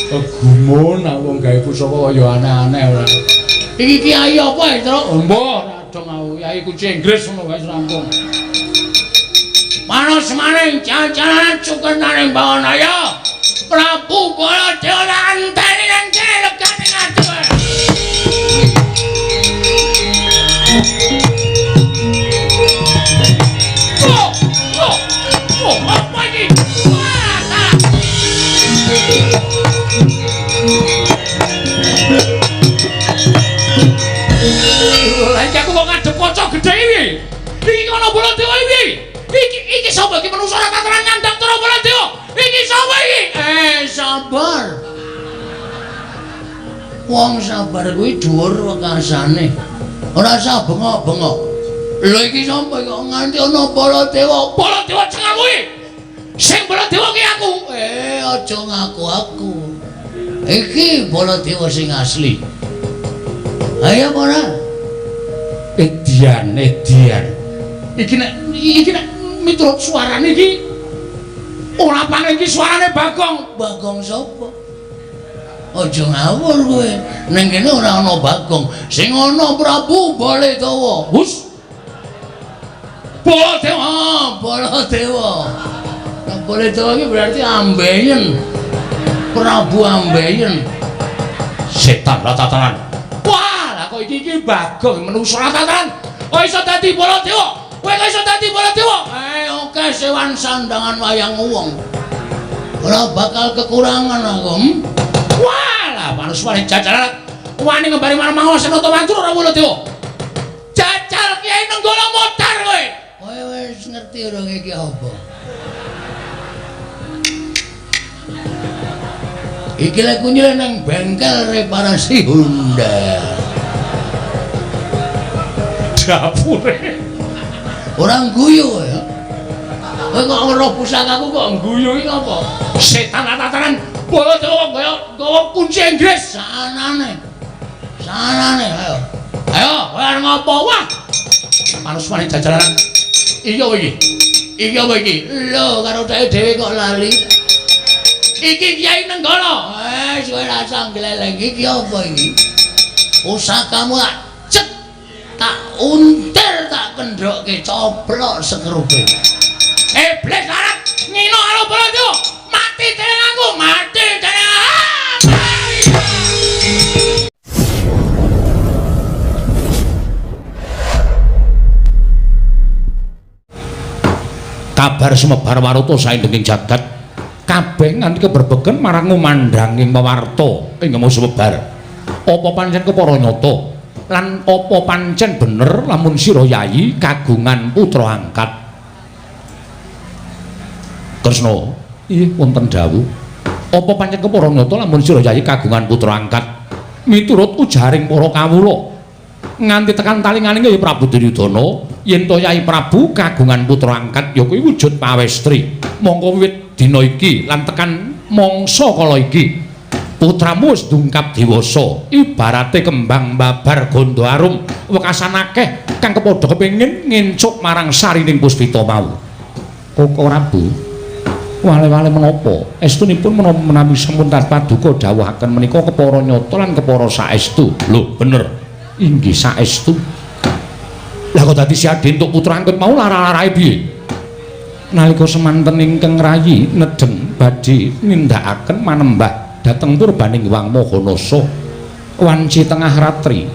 Gumun aku wong gawe pusaka kaya aneh-aneh ora. Iki kiai apa ya, Truk? Mbah, ora dong aku. Kiai kunci Inggris ngono wae rampung. Manos maning jajanan cukenaning Bawanaya. Prabu Baladewa anteni nang kene legane ngadeg. Oh, oh, oh, apa iki? Wah, salah. Lah iki aku kok ngadep kaca gedhe iki. Iki ana Baladewa iki. Iki sapa iki manungsa ora tataran nyandang cara Baladewa? Iki sapa iki? Eh, sabar. Wong sabar kuwi dhuwur wekasane. Ora usah bengok-bengok. Lho iki sapa kok nganti ana Baladewa? Baladewa cengal kuwi. Sing Baladewa ki aku. Eh, aja ngaku aku. Iki Baladewa sing asli. Ayo ora? Edian, edian. Iki nek miturut suarane iki ora paling iki suarane Bagong. Bagong sapa? Aja ngawur kowe. Ning kene ora ana Bagong. Sing ana Prabu Baladewa. Hus. Baladewa, Baladewa. Nah, Baladewa iki berarti ambeien. Prabu ambeien. Setan ratatanan. Wah, lah kok iki iki Bagong manungsa ratatanan. Kok iso dadi Baladewa? Kowe kok iso dadi Baladewa? Eh, oke sewan sandangan wayang wong. Ora bakal kekurangan aku. Wah, lah manuswane jajaran wani ngembari marang Mangawasenata Mantura ora Baladewa. Jajal Kiai Nenggala modar kowe. Kowe wis ngerti ora iki apa? Iki lek kunyile nang bengkel reparasi Honda. Dapure. Ora guyu ya. Kowe kok weruh pusakaku kok guyu iki apa? Setan tataran Baladewa kaya gawa kunci Inggris. Sanane. Sanane ayo. Ayo, kowe arep ngopo? Wah. Manuswane jajaran. Iki apa iki? Iki apa iki? Lho, karo dheke dhewe kok lali. Iki Kiai Nenggala. Eh, kowe rasa gleleng iki apa iki? Pusakamu tak cek, tak untir, tak kendhokke coplok sekrupe. Iblis larat ngino karo Baladewa. Mati dening aku, mati dening aku. Kabar sumebar warta saindenging jagat kabeh nganti keberbegen marang ngumandhanging pewarta ing sumebar. Apa pancen kepara nyata lan apa pancen bener lamun sira yayi kagungan putra angkat? Kresna, inggih wonten dawuh. Apa pancen kepara nyata lamun sira yayi kagungan putra angkat? Miturut ujaring para kawula nganti tekan talinganing ya Prabu Duryudana yen to Yayi Prabu kagungan putra angkat ya kuwi wujud pawestri. Mongko wiwit dina iki lan tekan mangsa kala iki putramu wis dungkap dewasa ibarate kembang babar gondo arum wekasan akeh kang kepadha kepengin ngencuk marang sarining puspita mau. Koko Prabu, wale-wale menapa estunipun menawi sampun paduka dawuhaken menika kepara nyata lan kepara saestu. Lho bener, inggih saestu. Lah kok dadi siade entuk putra angkat mau lara-larae piye? Nalika semanten ingkang rayi nedheng badhe nindakaken manembah dhateng purbaning Hyang Mahanasa wanci tengah ratri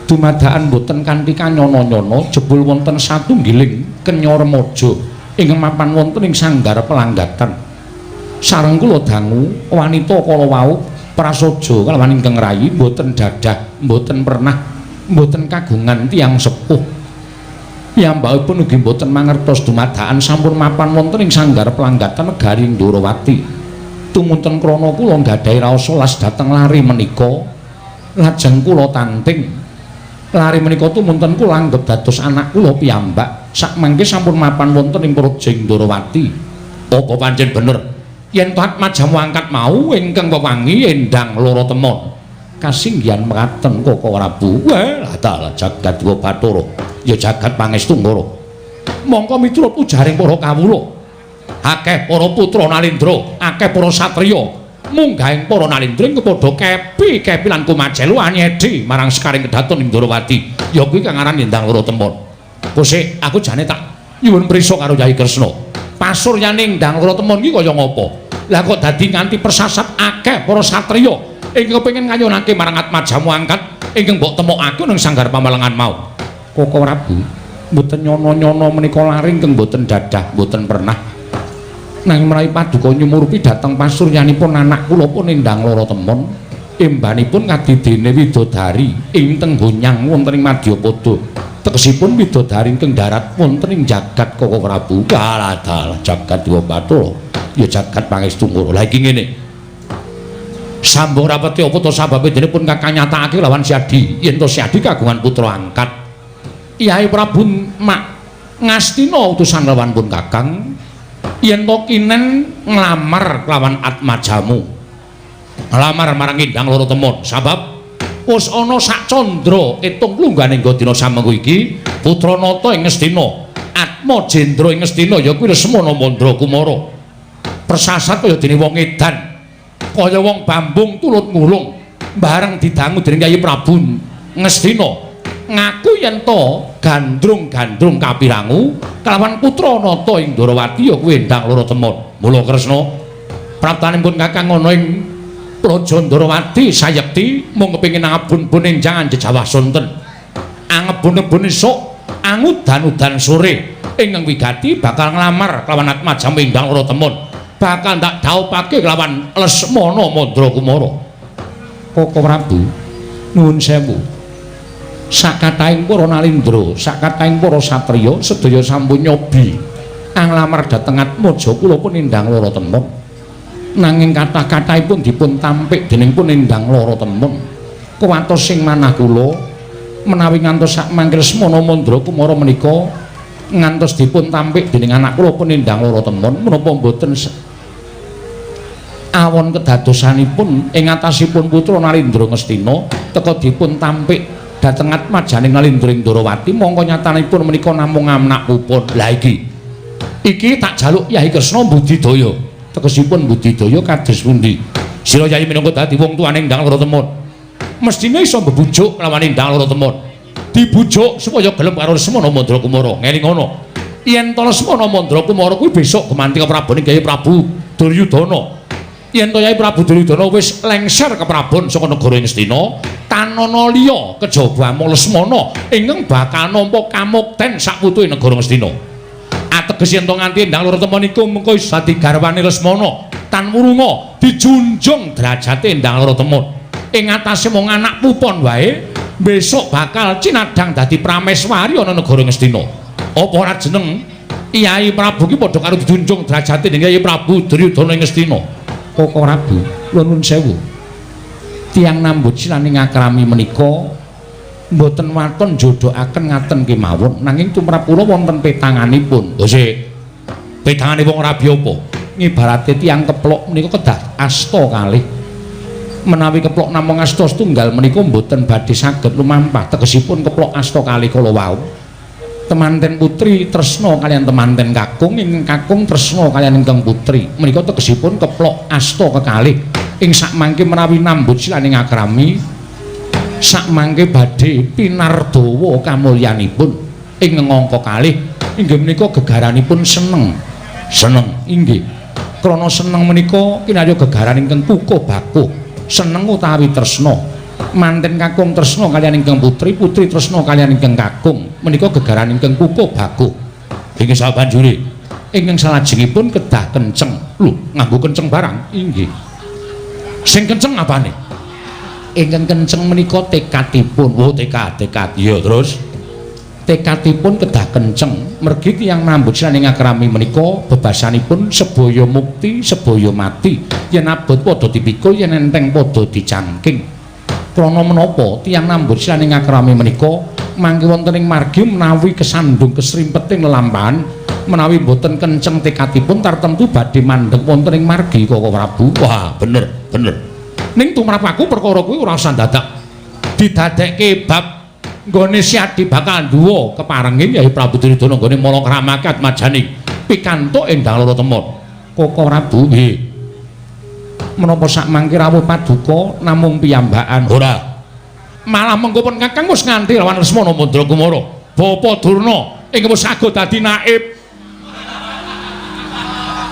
dumadakan boten kanthi kanyana-nyana jebul wonten satunggiling kenya remaja ingkang mapan wonten ing sanggar pelanggatan. Sareng kula dangu wanita kala wau prasaja kalawan ingkang rayi boten dadah, boten pernah, boten kagungan tiyang sepuh. Piyambakipun ugi boten mangertos dumadakan sampun mapan wonten ing sanggar pelanggatan negari Ndorowati. Tumunten krana kula nggadahi raos welas dhateng lari menika, lajeng kula tanting. Lari menika tumunten kula anggep dados anak kula piyambak. Sakmangke sampun mapan wonten ing Praja Ndorowati. Apa pancen bener yen Atmajamu angkat mau ingkang wewangi endang loro temon? Kasinggihan mekaten Koko Prabu. Wah, dalah jagat wa Bathara. Ya jagat pangestu ngoro. Mongko miturut ujaring para kawula, akeh para putra Nalendra, akeh para satriya Munggahing para nalindra ing padha kepi-kepi lan kumajelu anyedi marang sekaring kedaton ing Ndorowati. Ya kuwi kang aran Endang Loro Temon. Kosek aku jane tak nyuwun prisa karo Yai Kresna. Pasuryane Endang Loro Temon iki kaya ngapa? Lah kok dadi nganti persasat akeh para satriya ingkang kepengin ngayonake marang Atmajamu angkat ingkang mbok temokake ning sanggar pamalengan mau. Koko Prabu, mboten nyono-nyono menika lare ingkang mboten dadah, mboten pernah. Nanging menawi paduka nyumurupi dhateng pasuryanipun anak kula pun Endang Loro Temon, embanipun kadidene widodari ing teng Gonyang wonten ing Madyapada. Tegesipun widodari ingkang darat wonten ing jagat Koko Prabu. Dalah dalah jagat Dewa Bathara. Ya jagat pangestu ngoro. Lah iki ngene. Sambung rapete apa to sababe dene pun kakang nyatakake lawan Siadi yen to Siadi kagungan putra angkat. Yai Prabu mak ngastina utusan lawan pun kakang yen to kinen nglamar lawan Atmajamu. Nglamar marang Endang Loro Temon sabab wis ana sak candra etung lungganing dina samengko iki putra nata ing Ngastina Atma Jendra ing Ngastina ya kuwi Lesmana Mandra Kumara. Persasat kaya dene wong edan, kaya wong bambung tulut ngulung, bareng didangu dening Kyai Prabu Ngastina ngaku yen to gandrung-gandrung kapirangu kelawan putra nata ing Ndorowati ya kuwi Endang Loro Temon. Mula Kresna praptanipun kakang ana ing Praja Ndorowati sayekti mung kepengin angabun-bun enjang anjejawah sonten. Angebun-ebun esuk angudan-udan sore ingkang wigati bakal nglamar kelawan Atmajamu Endang Loro Temon. Bakal tak dhaupake kelawan Lesmana Mandra Kumara. Koko Prabu, nuwun sewu. Sakathahing para nalindra, sakathahing para satriya sedaya sampun nyobi anglamar dhateng Atmaja kula pun Endang Loro Temon. Nanging kathah-kathahipun dipun tampik dening pun Endang Loro Temon. Kuwatos sing manah kula menawi ngantos sak mangke Lesmana Mandra Kumara menika ngantos dipun tampik dening anak kula pun Endang Loro Temon menapa mboten awon kedadosanipun ing atasipun putra Nalindra Ngastina teka dipun tampik dhateng atmajaning Nalindra ing Ndorowati mongko nyatanipun menika namung anak pupun. Lah iki iki tak jaluk Yai Kresna budidaya. Tegesipun budidaya kados pundi? Sira Yai minangka dadi wong tuane Endang Loro Temon mestine iso mbebujuk lawan Endang Loro Temon, dibujuk supaya gelem karo Lesmana Mandra Kumara. Ngelingono yen to Lesmana Mandra Kumara kuwi besok gemanti keprabon Kyai Prabu Duryudana. Yen to Kyai Prabu Duryudana wis lengser keprabon saka negara Ngastina, tanana liya kejaba amung Lesmana ingkang bakal nampa kamukten sakwutuhe negara Ngastina. Ateges yen to nganti Endang Loro Temon iku mengko iso dadi garwane Lesmana, tan wurunga dijunjung derajate Endang Loro Temon. Ing atase mung anak pupon wae besok bakal cinadhang dadi prameswari ana negara Ngastina. Apa ora jeneng Kyai Prabu ki padha karo dijunjung derajate dening Kyai Prabu Duryudana ing Ngastina? Koko Prabu, nuwun sewu. Tiyang nambut silaning akrami menika mboten waton jodohaken ngaten kemawon, nanging tumrap kula wonten petanganipun. Lho sik. Petangane wong rabi apa? Ngibarate tiyang keplok menika kedah asta kalih. Menawi keplok namung asta setunggal menika mboten badhe saged lumampah. Tegesipun keplok asta kalih kala wau. Temanten putri tresna kaliyan temanten kakung, ingkang kakung tresna kaliyan ingkang putri. Menika tegesipun keplok asta kekalih. Ing sakmangke menawi nambut silaning akrami sakmangke badhe pinardawa kamulyanipun ing angka kalih inggih menika gegaranipun seneng. Seneng inggih. Krana seneng menika kinarya gegaran ingkang kukuh bakuh. Seneng utawi tresna. Manten kakung tresna kaliyan ingkang putri, putri tresna kaliyan ingkang kakung. Menika gegaran ingkang kukuh bakuh. Inggih sabanjure ingkang salajengipun kedah kenceng. Lho, nganggo kenceng barang? Inggih. Sing kenceng apane? Ingkang kenceng menika tekadipun. Oh, tekad, tekad. Iya, terus tekadipun kedah kenceng. Mergi tiyang nambut silaning akrami menika bebasanipun sebaya mukti, sebaya mati. Yen abot padha dipikul, yen enteng padha dicangking. Krana menapa tiyang nambut silaning akrami menika mangke wonten ing margi menawi kesandung kesrimpeting lelampahan menawi boten kenceng tekadipun tartemtu badhe mandheg wonten ing margi Koko Prabu. Wah, bener, bener. Ning tumrap aku perkara kuwi ora usah dadak didadekke bab nggone Siadi bakal duwa keparengin Yai Prabu Duryudana nggone mala kramake atmajane pikantuk Endang Loro Temon. Koko Prabu nggih. Menapa sak mangke rawuh paduka namung piyambakan? Ora. Malah mengko pun Kakang wis nganti lawan Lesmana Mandra Kumara. Bapa Durna ingkang wis sago dadi naib.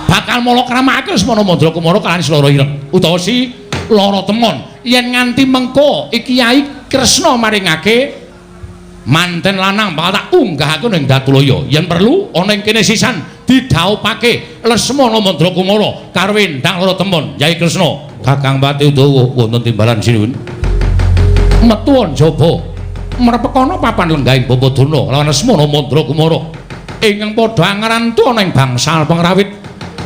Bakal malakramake Lesmana Mandra Kumara kaliyan si Lara Ireng utawa si Lara Temon. Yen nganti mengko iki Kyai Kresna maringake manten lanang bakal tak unggahake ning Datulaya. Yen perlu ana ing kene sisan didhaupake Lesmana Mandra Kumara karo Endang Lara Temon. Kyai Kresna, Kakang Pati Udawa wonten timbalan sinuwun. Metu njaba mrepekana papan lenggahing Bapa Durna lawan Lesmana Mandra Kumara ingkang padha angrantu ana ing bangsal pengrawit.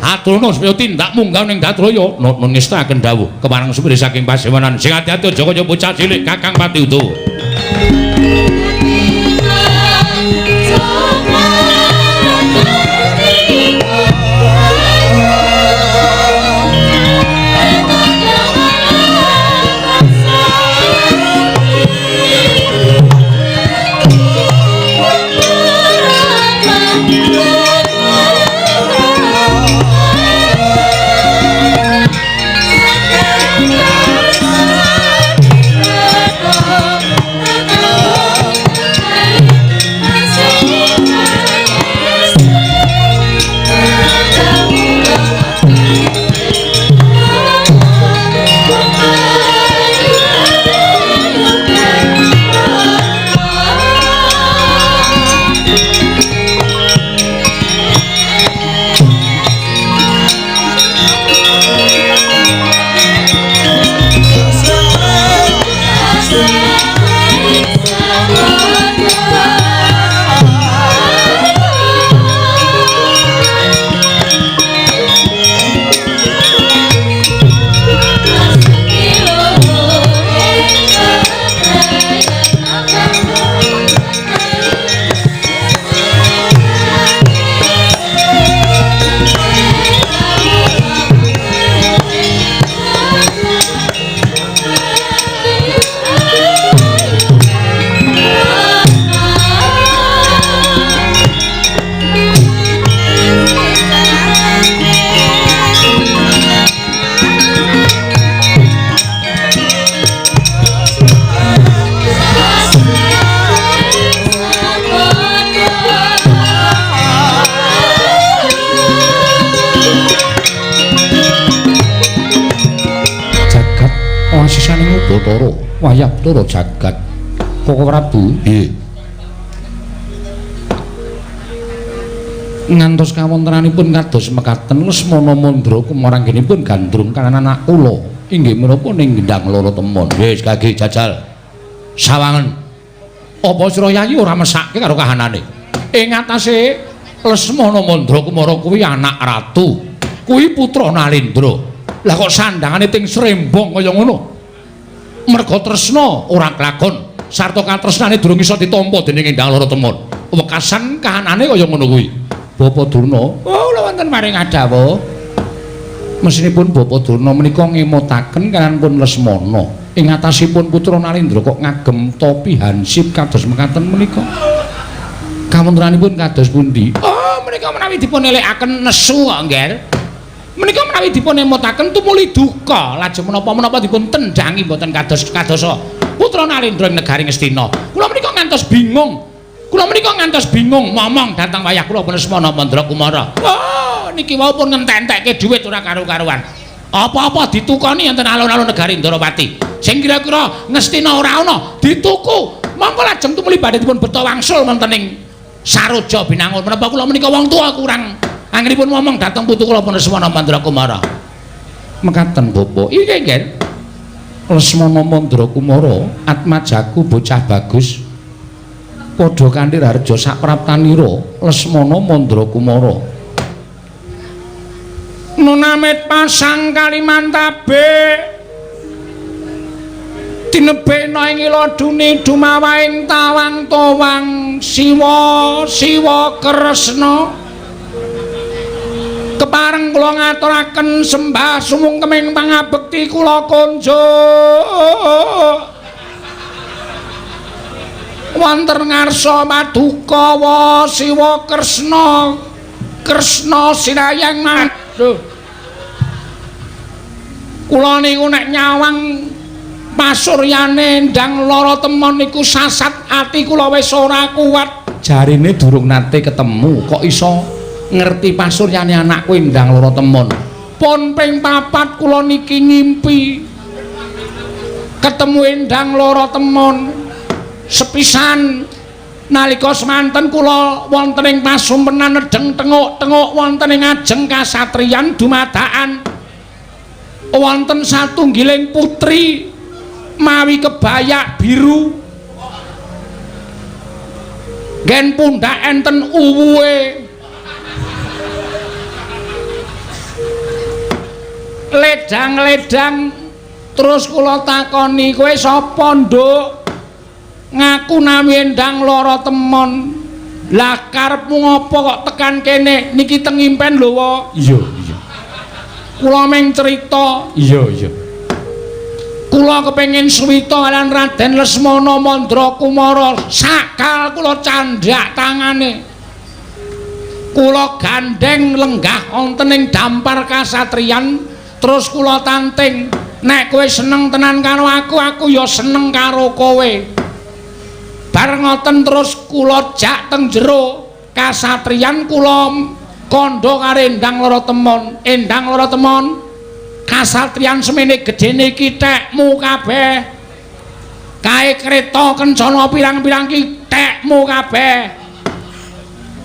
Aturna supaya tindak munggah ning Datulaya. Nuwun ngestakaken dawuh kepareng supri saking pasewanan. Sing ati-ati aja kaya bocah cilik Kakang Pati Udawa. Bathara wayah Bathara jagat Koko Prabu. Nggih. Ngantos kawontenanipun kados mekaten Lesmana Mandra Kumara anggenipun gandrung kaliyan anak kula inggih menapa ning Gendang Lara Temon. Wis kage jajal sawangen. Apa sira yayi ora mesake karo kahanane? Ing atase Lesmana Mandra Kumara kuwi anak ratu, kuwi putra Nalendra. Lah kok sandangane ting srembong kaya ngono? Merga tresna ora kelakon sarta katresnane durung iso ditampa dening Endang Lara Temon. Wekasan kahanane kaya ngono kuwi. Bapa Durna, oh kula wonten paring adawuh. Mesinipun Bapa Durna menika ngemutaken kaliyan pun Lesmana. Ing atasipun putra Nalendra kok ngagem topi hansip kados mekaten menika. Kawontenanipun kados pundi? Oh, menika menawi dipun elekaken nesu kok, Ngger. Menika menawi dipun emutaken tumuli duka, lajeng menapa-menapa dipun tendhangi mboten kados kadosa putra Nalendra ing negari Ngastina. Kula menika ngantos bingung. Kula menika ngantos bingung momong dhateng wayah kula pun Lesmana Mandra Kumara. Oh, niki wau pun ngentek-entekke dhuwit ora karu-karuan. Apa-apa ditukoni enten alun-alun negari Ndrawati. Sing kira-kira Ngastina ora ana dituku. Mongko lajeng tumuli badhe dipun beto wangsul wonten ing Saroja Binangun. Menapa kula menika wong tuwa kurang anggenipun ngomong dhateng putu kula pun Lesmana Mandra Kumara. Mekaten Bapak. Inggih, nggih. Lesmana Mandra Kumara atmajaku bocah bagus. Padha kanthi raharja sapraptanira Lesmana Mandra Kumara. Nunamit pasang Kalimantabe tinebena ing iladune dumawaing tawang towang siwa siwa Kresna. Kepareng kula ngaturaken sembah sumungkeming pangabekti kula konjuk wonten ngarsa paduka wa Siwa Kresna Kresna sinayang manduh. Kula niku nek nyawang pasuryane Endang Lara Temon niku sasat ati kula wis ora kuat. Jarine durung nate ketemu kok iso ngerti pasuryane anakku Endang Lara Temon. Pun ping 4 kula niki ngimpi ketemu Endang Lara Temon. Sepisan nalika semanten kula wonten ing pasumpenan nedheng tenguk-tenguk wonten ing ajeng kasatriyan dumadakan wonten satunggiling putri mawi kebayak biru, nggen pundhak enten uwuhe, ledang-ledang. Terus kula takoni, kowe sapa nduk? Ngaku nami Endang Lara Temon. Lah karepmu ngopo kok tekan kene? Niki teng impen lho, wa. Iya, iya. Kula mung crita. Iya, iya. Kula kepengin suwita lan Raden Lesmana Mandra Kumara. Sakal kula candhak tangane. Kula gandheng lenggah wonten ing dampar kasatriyan, terus kula tanting, nek kowe seneng tenan karo aku, aku ya seneng karo kowe. Bar ngoten terus kula jak teng jero kasatriyan, kula kandha karo Endang Lara Temon. Endang Lara Temon, kasatriyan semene gedene iki tekmu kabeh. Kae kreta kencana pirang-pirang iki tekmu kabeh.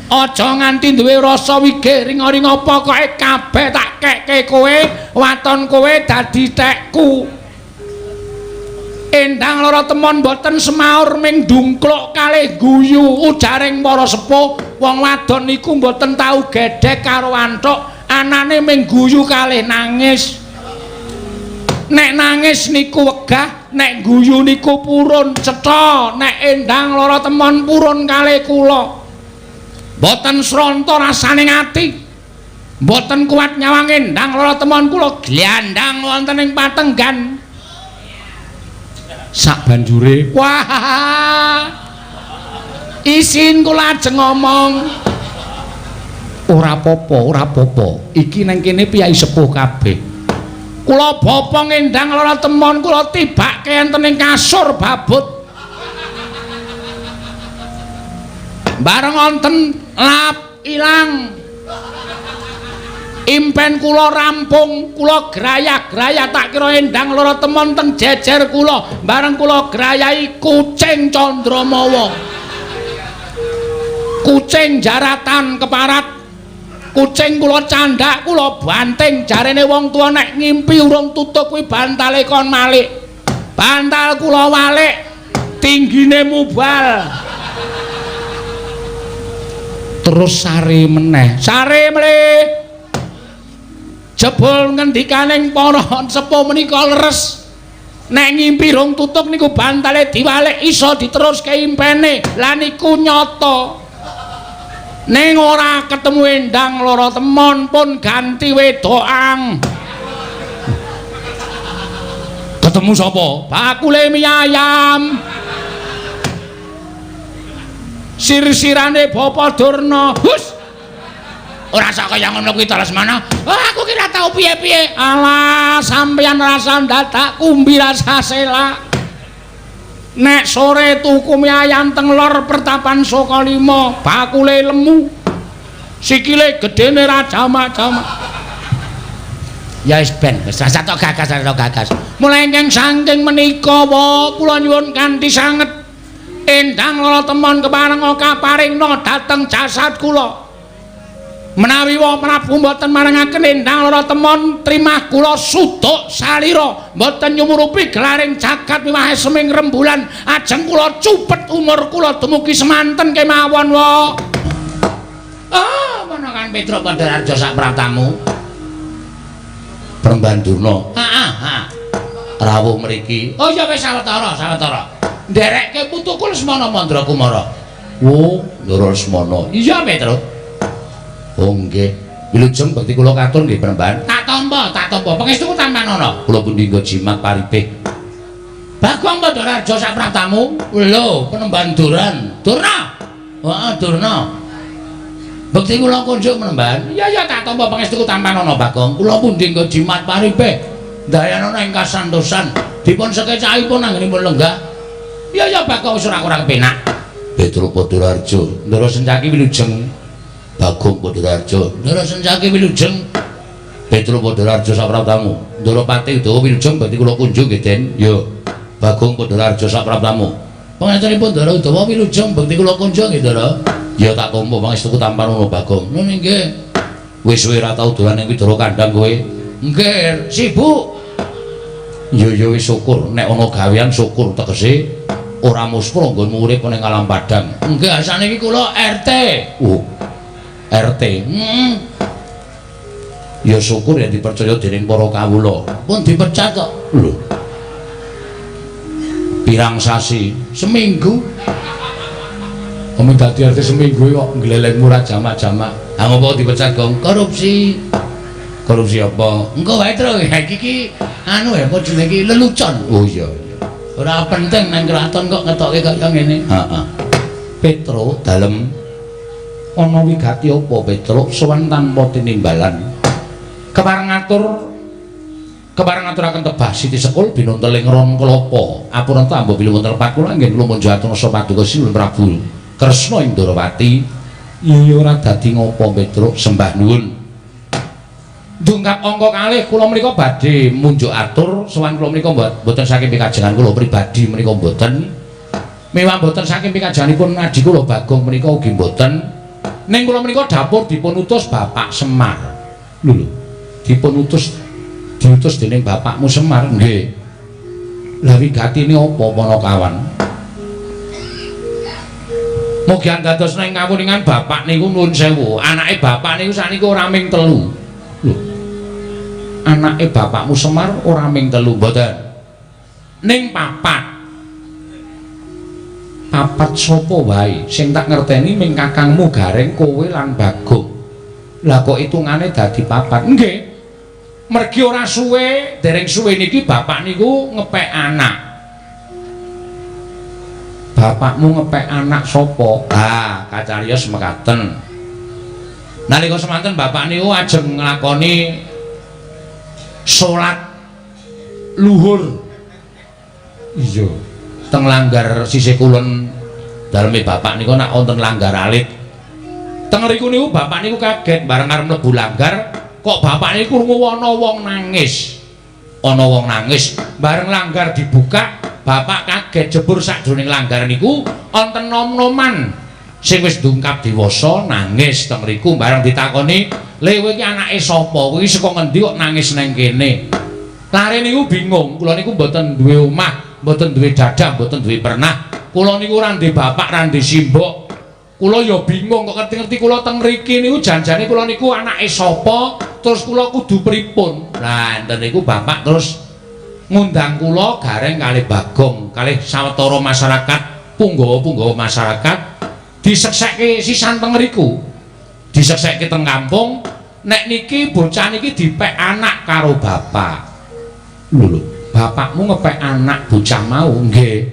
Aja nganti duwe rasa wigih ringa-ringa, pokoke kabeh tak kekke kowe, waton kowe dadi tekku. Endang Lara Temon mboten semaur ming ndungkluk kalih guyu. Ujaring para sepuh, wong wadon niku mboten tau gedhek karo antuk, anane ming guyu kalih nangis. Nek nangis niku wegah, nek guyu niku purun. Cetha nek Endang Lara Temon purun kalih kula. Mboten sronta rasane ati. Mboten kuat nyawang Endang Lara Temon kula glandang wonten ing patenggan. Sak banjure, wah, isin kula ajeng ngomong. Ora apa-apa, ora apa-apa. Iki nang kene piyai sepuh kabeh. Kula bopong Endang Lara Temon kula tibake enten ing kasur babut. Bareng wonten lap ilang. Impen kula rampung, kula grayah-grayah tak kira Endang Lara Temon teng jejer kula. Bareng kula grayahi kucing Candramawa. Kucing jaratan keparat. Kucing kula candhak, kula banting. Jarene wong tuwa nek ngimpi urung tutuk kuwi bantale kon malik. Bantal kula walik, tinggine mubal. Terus sare meneh. Sare mlih. Jebul ngendikaning para sepuh menika leres. Nek ngimpi rong tutuk niku bantale diwalik iso diteruske impene. Lah niku nyata. Ning ora ketemu Endang Lara Temon pun ganti wedokang. Ketemu sapa? Bakule mie ayam. Sir-sirane Bapa Durna. Hus. Ora sak kaya ngono kuwi ta Lesmana. Oh, aku ki ora tau piye-piye. Alah, sampeyan rasa dadak kumbi rasa selak. Nek sore tuku mie ayam teng lor pertapan Sukalima, bakule lemu. Sikile gedene ra jamak-jamak. Ya wis ben, wis rasa tok gagas, rasa tok gagas. Mulai ingkang saking menika wa kula nyuwun kanthi sanget Endang Lara Temon kepareng kaparingna dhateng jasad kula. Menawi wa Prabu mboten marengaken Endang Lara Temon trimah kula suduk salira mboten nyumurupi gelaring jagat miwah seming rembulan, ajeng kula cupet umur kula dumugi semanten kemawon wa. Ah, menakan Petruk Pandharjo sak pratamu. Premban Durna. Heeh, heeh. Rawuh mriki. Oh ya wis sawetara, sawetara. Nderekke putuku Lesmana Mandra Kumara. Oh, Ndara Lesmana. Iya, Petruk. Oh nggih. Wilujeng bekti kula katur nggih Premban. Tak tampa, tak tampa. Pangestuku tampanana. Kula pundi nggo jimat paripih. Bagong Pandharjo sak pratamu. Lho, Penemban Duran. Durna. Heeh, Durna. Bekti kula kunjuk Penemban. Iya, iya, tak tampa pangestuku tampanana, Bagong. Kula pundi nggo jimat paripih. Dayanana ing kasantosan. Dipun sekecakipun anggenipun lenggah. Ya ya Bagong wis ora kurang penak. Petruk Padharjo, Ndara Sencaki wilujeng. Bagong Padharjo, Ndara Sencaki wilujeng. Petruk Padharjo sapraptamu. Ndara Pati Udawa wilujeng badhe kula kunjung nggih, Den. Ya. Bagong Padharjo sapraptamu. Pangaturipun Ndara Udawa wilujeng bekti kula kunjung nggih, Ndara. Ya tak tampa pangestuku tampan ngono Bagong. Nun nggih. Wis suwe ora tau dolan ning Widara Kandang kowe. Nggih, sibuk. Ya ya wis syukur nek ana gawean syukur tegese ora muspro nggonmu urip ning alam padang. Nggih, saniki kula RT. Oh. RT. Heeh. Ya syukur ya dipercaya dening para kawula. Pun dipecat kok. Lho. Pirang sasi? Seminggu. Kamu dadi RT seminggu kok nglelengmu ora jamak-jamak. Ha ngopo dipecat, Gong? Korupsi. Korupsi apa? Engko wae, Tru. Iki iki anu ya apa jenenge iki lelucon. Oh iya iya. Ora penting nang kraton kok ngetoke kaya ngene. Heeh. Petruk dalem ana wigati apa Petruk sowan tanpa tinimbalan. Kepareng ngaturaken tebah Siti Sekul binunteling ron klapa. Apuranta ambo bilih wonten lepat kula nggih kula munjuk atur paduka Sinuwun Prabu Kresna ing Ndorowati. Iya ora dadi ngopo Petruk sembah nuwun. Dungkap angka kalih kula menika badhe munjuk atur sowan kula menika mboten saking pikajengan kula pribadi menika mboten. Mewah mboten saking pikajenganipun adi kula Bagong menika ugi mboten. Ning kula menika dapur dipun utus Bapak Semar. Lho lho. Dipun utus diutus dening bapakmu Semar nggih. Lah wigatine apa Panakawan? Mugi andados ing kawuningan bapak niku nuwun sewu, anake bapak niku sakniki ora ming telu. Lho. Anake bapakmu Semar ora ming telu mboten. Ning papat. Papat sapa wae sing tak ngerteni ming kakangmu Gareng kowe lan Bagong. Lah kok hitungane dadi papat? Nggih. Mergi ora suwe, dereng suwe niki bapak niku ngepek anak. Bapakmu ngepek anak sapa? Ah, kacariyos mekaten. Nalika semanten bapak niku ajeng nglakoni salat luhur. Iya. Teng langgar sisih kulon daleme bapak niku nak wonten langgar alit. Teng riku niku bapak niku kaget bareng arep mlebu langgar kok bapak niku krungu ana wong nangis. Ana wong nangis, bareng langgar dibuka, bapak kaget jebur sakjroning langgar niku wonten nom-noman sing wis dungkap dewasa nangis teng riku. Bareng ditakoni, "Le kowe iki anake sapa? Kowe iki saka ngendi kok nangis nang kene?" Lare niku bingung, kula niku mboten duwe omah, mboten duwe dadah, mboten duwe pernah. Kula niku ora ndek bapak, ora ndek simbok. Kula ya bingung kok ngerti-ngerti kula teng mriki niku janjane kula niku anake sapa, terus kula kudu pripun. Lah enten niku bapak terus ngundang kula Gareng kalih Bagong, kalih sawetara masyarakat, punggawa-punggawa masyarakat diseksekke sisan teng mriku. Diseksekke teng kampung, nek niki bocah niki dipek anak karo bapak. Lho lho, bapakmu ngepek anak bocah mau nggih.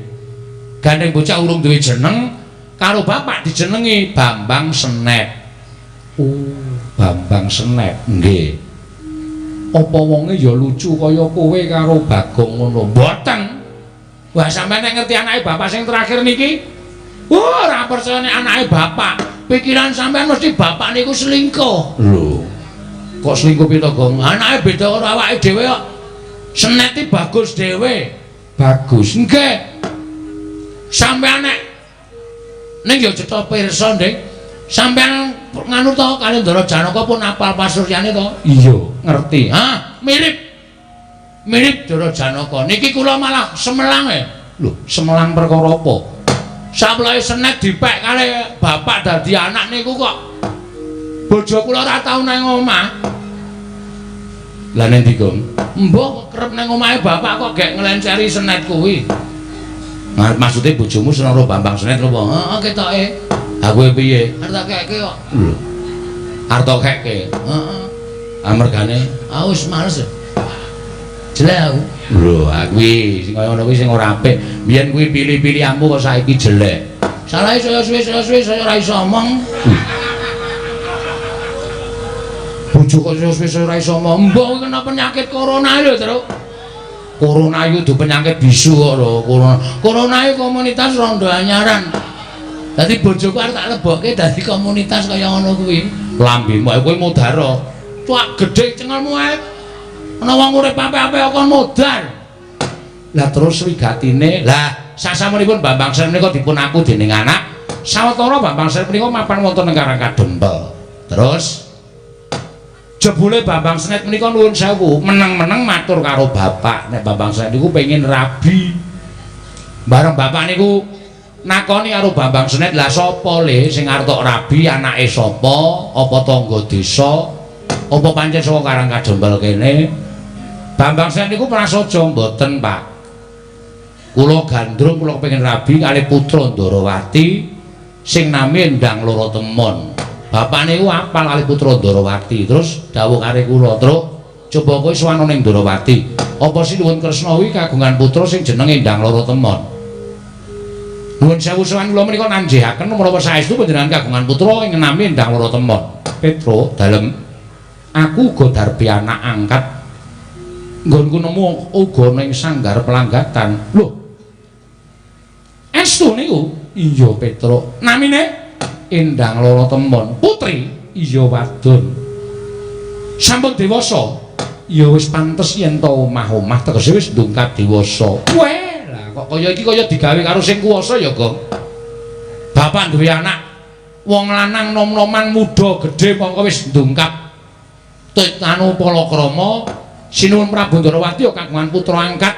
Gandeng bocah urung duwe jeneng, karo bapak dijenengi Bambang Senep. Oh, Bambang Senep nggih. Apa wonge ya lucu kaya kowe karo Bagong ngono? Mboten. Wah, sampeyan nek ngerti anake bapak sing terakhir niki, wah, ora percaya nek anake bapak. Pikiran sampeyan mesti bapak niku selingkuh. Lho. Kok selingkuh piye to, Gong? Anake beda karo awake dhewe kok. Seneti bagus dhewe. Bagus. Nggih. Sampeyan nek ning ya cetha pirsa, Dik. Sampeyan nganu to kali Ndara Janaka pun apal pasuryane to? Iya, ngerti. Hah, mirip. Mirip Ndara Janaka. Niki kula malah semelang e. Lho, semelang perkara apa? Samploke senet dipek kali bapak dadi anak niku kok bojo kula ora tau nang omah. Lah ning ndi, Gong? Mbah kerep nang omahe bapak kok gek nglenceri senet kuwi. Maksude bojomu seneng karo Bambang Senet lho apa? Heeh, ketoke. Ha kowe piye? Arep tak keke kok. Lho. Arep tak keke. Heeh. Amergane ah wis males. Jelek aku. Lho, kuwi sing kaya ngono kuwi sing ora apik. Biyen kuwi pilih-pilihanmu kok saiki jelek. Salahe saya suwe saya ora iso omong. Bojo kok saya suwe saya ora iso omong. Mbah kena penyakit corona lho, Truk. Corona iku dudu penyakit bisu kok lho, corona. Corona iku komunitas rondo anyaran. Dadi bojoku arep tak lebokke dadi komunitas kaya ngono kuwi. Lambemu ae kowe modar. Cuak gedhe cengelmu ae. Ana wong urip apik-apik kok modar. Lah terus wigatine, lah sasampunipun Bambang Senet menika dipun aku dening anak. Sawetara Bambang Senet menika mapan wonten ing Karang Kadempel. Terus jebule Bambang Senet menika nuwun sewu, meneng-meneng matur karo bapak nek Bambang Senet niku pengin rabi. Bareng bapak niku nakoni karo Bambang Senet, lah sapa le sing arep tok rabi, anake sapa, apa tangga desa, apa pancen saka Karang Kadempel kene? Bambang Senet niku prasaja, mboten Pak. Kula gandrung kula kepengin rabi kalih putra Ndarawati sing nami Endang Loro Temon. Bapak niku apal kalih putra Ndarawati, terus dawuh karo kula, "Truk, coba kowe sowan ning Ndarawati. Apa Sinuwun Kresna kuwi kagungan putra sing jenenge Endang Loro Temon?" Nuwun sewu sowan kula menika nanjihaken menapa saestu panjenengan kagungan putra ing nami Endang Loro Temon. Petro, dalem aku uga darbi anak angkat. Nggonku nemu uga ning sanggar pelanggatan. Lho. Estu niku? Iya, Petro. Namine Endang Loro Temon. Putri? Iya, wadon. Sampun dewasa? Ya wis pantes yen to omah-omah tegese wis ndungkap dewasa. Weh, lah kok kaya iki kaya digawe karo sing kuwasa ya, Gong. Bapak duwe anak wong lanang nom-noman muda gedhe mongko wis ndungkap anu palakrama. Sinuwun Prabu Ndarawati ya kagungan putra angkat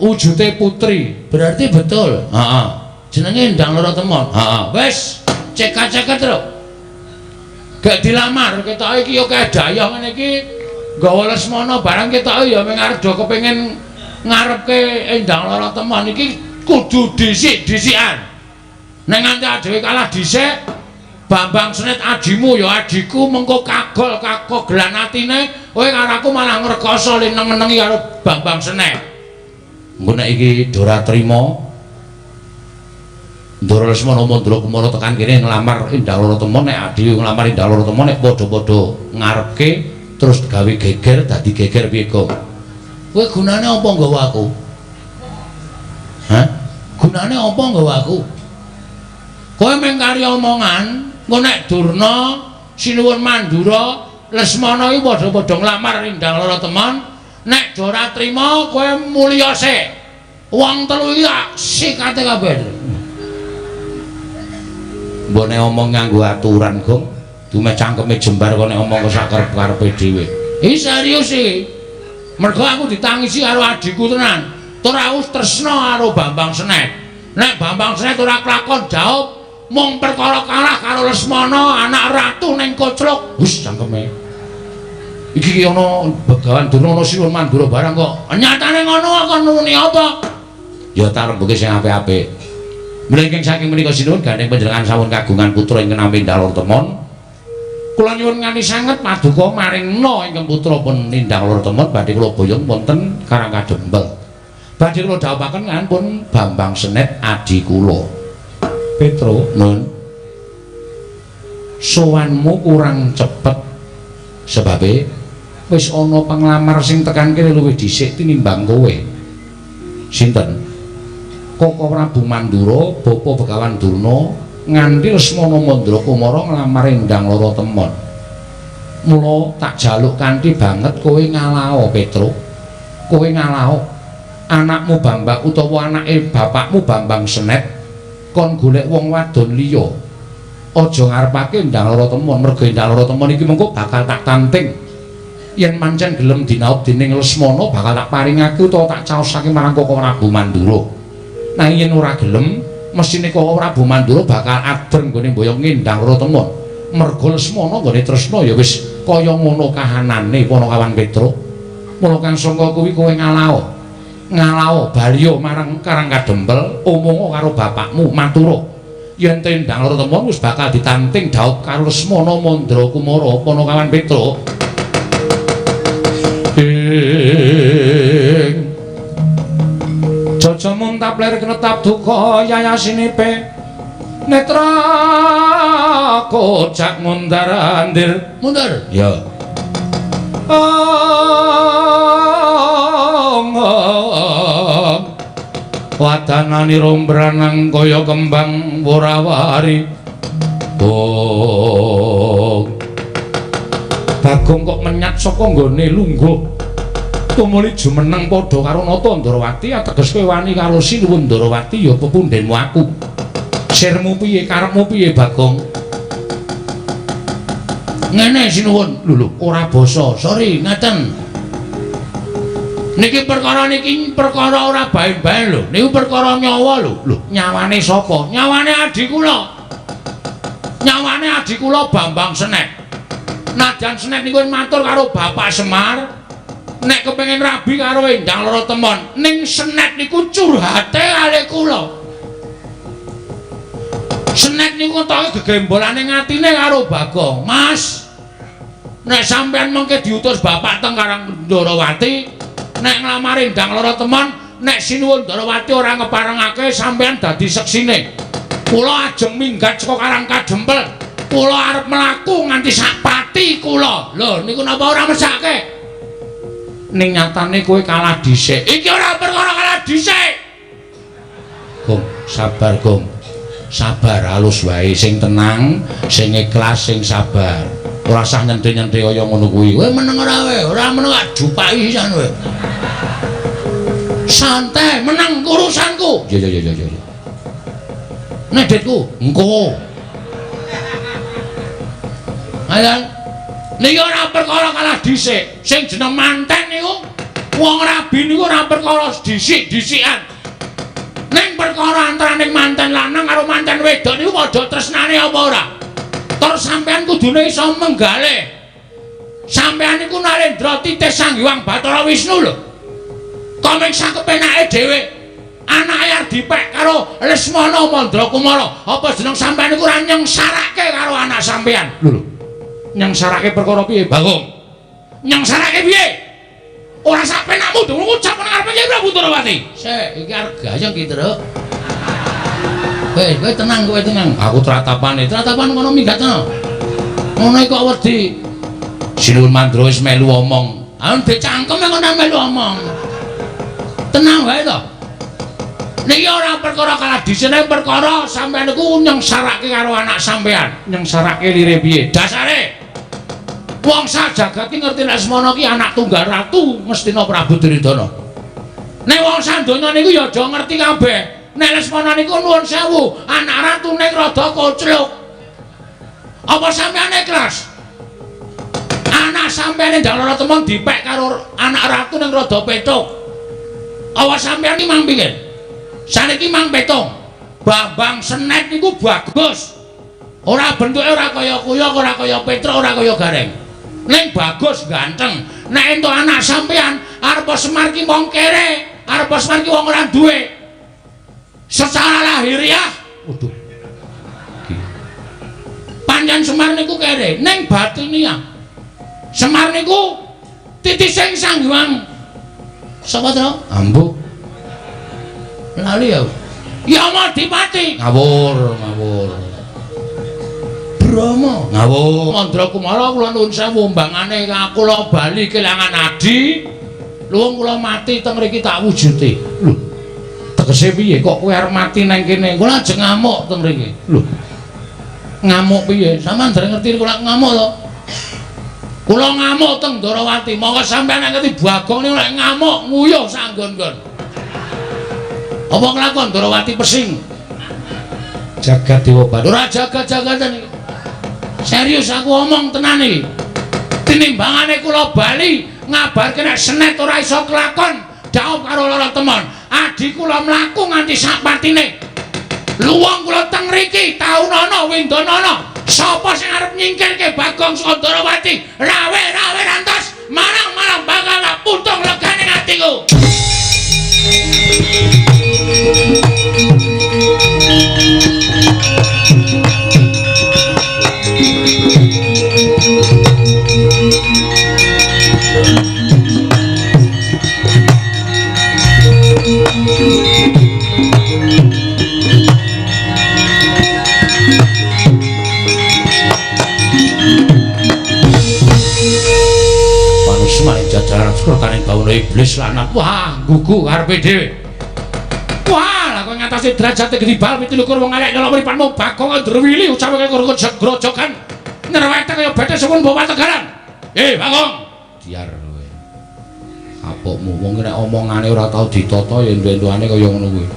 wujude putri. Berarti betul. Heeh. Jenenge Endang Loro Temon. Heeh. Wis cekak-ceket lho. Gak dilamar ketoke iki ya kae dayah ngene iki nggawa Lesmana barang ketoke ya mung arep do kepengin ngarepke Endang Loro Temon iki kudu dhisik-dhisikan. Nek nganti dhewe kalah dhisik, Bambang Senet ajimu ya ajiku mengko kagol kakogelan atine kowe karo aku malah ngrekoso le neng-nengi karo Bambang Senet. Engko nek iki ora trima Ndara Lesmana Mandra Kumara tekan kene nglamar Endang Loro Temon, nek dhewe nglamar Endang Loro Temon nek padha-padha ngarepke terus gawe geger dadi geger piye, Gong? Kowe gunane apa nggawa aku? Hah? Gunane apa nggawa aku? Kowe mung kari omongan, engko nek Durna, Sinuwun Mandura, Lesmana iki padha-padha nglamar Endang Loro Temon, nek ora trima kowe mulya sik. Wong telu iki tak sikate kabeh. Mbok nek omong nganggo aturan, Gong. Dumeh cangkeme jembar kok nek omong kok sak karep-karepe dhewe. Iki serius iki. Mergo aku ditangisi karo adhiku tenan. Tur aku tresna karo Bambang Senet. Nek Bambang Senet ora kelakon jawab mung perkara kalah karo Lesmana anak ratu ning Koclok. Wis cangkeme. Iki ki ana Begawan Durna ana Sinuwun Mandura barang kok. Nyatane ngono kok nuni apa? Ya tarembuke sing apik-apik. Mlengking saking menika sinuwun gandeng panjenengan sampun kagungan putra ingkang nami Endang Loro Temon. Kula nyuwun ngani sanget paduka maringna ingkang putra pun Endang Loro Temon badhe kula boyong wonten Karang Kadempel. Badhe kula dhawuhaken pun Bambang Senet adi kula. Petro, nun. Sowanmu kurang cepet sebabe wis ana panglamar sing tekan kene luwih dhisik tinimbang kowe. Sinten? Koko Prabu Mandura, Bapa Begawan Durna, nganti Lesmana Mandra Kumara nglamar Endang Loro Temon. Mula tak jaluk kanthi banget kowe ngalao, Petro. Kowe ngalao anakmu Bambang utawa anake bapakmu Bambang Senet kon golek wong wadon liya. Aja ngarepake Endang Loro Temon, merga Endang Loro Temon iki mengko bakal tak tanting. Yen pancen gelem dinaup dening Lesmana bakal tak paringake utawa tak caosake marang Koko Prabu Mandura. Nanging yen ora gelem, mesthine Koko Prabu Mandura bakal adreng nggone mboyong Endang Loro Temon. Merga Lesmana nggone tresna ya wis kaya ngono kahanane Panakawan Petro. Mula kang sangka kuwi kowe ngalao. Ngalao baliya marang Karang Kadempel, omonga karo bapakmu matura. Yen Endang Loro Temon wis bakal ditanting dhaup karo Lesmana Mandra Kumara Panakawan Petro. Ing Jaja muntap ler kenetap duka yayasinipe netra kocak mundar andir mundur ya. Ong Wadanane rombranang kaya kembang worawari. Oh. Bagong kok menyat saka nggone lungguh. Tumuli jumeneng padha karo Nata Ndrawati, ateges kowe wani karo Sinuwun Ndrawati ya pepundhenmu aku. Sirmu piye, karepmu piye Bagong? Ngene Sinuwun, lho lho ora basa. Sorry, ngaten. Niki perkara niki perkara ora bae-bae lho. Niku perkara nyawa lho. Lho, nyawane sapa? Nyawane adhi kula. Nyawane adhi kula Bambang Senek. Najan Senek niku matur karo Bapak Semar, nek kepengin rabi karo Endang Lara Temon, ning Senek niku curhate kalih kula. Senek niku ngetoke gegembolane ngatine karo Bagong. Mas, nek sampean mengke diutus bapak teng Karang Ndrawati, nek nglamar Endang Lara Temon, nek Sinuwun Ndrawati ora ngeparengake sampean dadi seksine. Kula ajeng minggat saka Karang Kadempel. Kula arep mlaku nganti sak pati kula. Lho niku napa ora mesake? Ning nyatane kowe kalah dhisik. Iki ora perkara kalah dhisik. Gong, sabar Gong. Sabar halus wae, sing tenang, sing ikhlas, sing sabar. Ora usah nyenthe-nyenthe kaya ngono kuwi. Kowe meneng ora kowe? Ora meneng tak jupaki sisan kowe. Santai, meneng urusanku. Ya ya ya ya ya. Nek ditku, engko. Ayo. Niki ora perkara kalah dhisik. Sing jeneng manten niku wong rabi niku ora perkara dhisik-dhisikan. Ning perkara antaraning manten lanang karo manten wedok niku padha tresnane apa ora? Tur sampean kudune iso menggalih. Sampean niku Narendra titih Sang Hyang Bathara Wisnu lho. Kok mung sakepenake dhewe anake arep dipek karo Lesmana Mandra Kumara. Apa jeneng sampean niku ora nyengsarake karo anak sampean? Lho lho. Nyengsarake perkara piye, Bagong? Nyengsarake piye? Ora sak penakmu dong ngucap nang ngarepe Kyai Prabu Ndrawati. Sik, iki arep gayeng ki, Truk. Kowe, kowe tenang, kowe tenang. Aku tratapane, tratapan kono minggat to. Ngono iki kok wedi. Sinuwun Mandra wis melu omong. Ah dicangkem ngono melu omong. Tenang wae to. Niki ora perkara kalah dhisik, perkara sampean niku nyengsarake karo anak sampean. Nyengsarake lire piye? Dasare wong sak jagat ki ngerti nek Lesmana ki anak tunggal ratu Ngastina Prabu Duryudana. Nek wong sak donya niku ya aja ngerti kabeh. Nek Lesmana niku nuwun sewu, anak ratu ning rada kocluk. Apa sampean ikhlas? Anak sampean Endang Lara Temon dipek karo anak ratu ning rada petuk. Apa sampean iki mang pikir? Saniki mang petung. Bambang Senek niku bagus. Ora bentuke ora kaya kuyok, ora kaya petruk, ora kaya gareng. Ning bagus ganteng. Nek entuk anak sampean arep Semar ki wong kere, arep Semar ki wong ora duwe. Secara lahiriah, waduh. Pancen Semar niku kere, ning batiniah. Semar niku titising Sang Hyang. Sapa to? Ambu. Lali ya. Ya Madipati. Ngawur, ngawur. Brahma. Ngawur. Mandra Kumara kula nuwun sewu mbangane kula bali kelangan adi. Luwung kula mati teng mriki tak wujude. Lho. Tegese piye kok kowe arep mati nang kene? Kula ajeng ngamuk teng mriki. Lho. Ngamuk piye? Sampeyan dereng ngerti kula ngamuk to? Kula ngamuk teng Ndrawati. Monggo sampeyan nek ngerti Bagong niku nek ngamuk nguyuh sak nggon-nggon. Apa nglakon Ndrawati pesing? Jagat Dewa Bathara. Ora jagat-jagatan iki. Serius aku omong tenan iki. Tinimbangane kula bali ngabarke nek Senet ora iso kelakon, jawab karo Lara Temon. Adi kula mlaku nganti sak patine. Luwung kula teng mriki taunana windanana. Sapa sing arep nyingkirke Bagong saka Ndrawati? Rawe-rawe rantos, marang-marang bakal puntung legane atiku. Manusmane jajaran sekretaring bawana iblis lanat. Wah, gugu karepe dhewe. Wah, ngatasi derajate gedibal 27 wong elek nyolok mripatmu Bagong Ndrewili ucape kaya grojogan nyerwete kaya bethe suwun bawa tegalan. Bagong. Diar kowe. Kapokmu wong nek omongane ora tau ditata ya entu-entuane kaya ngono kuwi.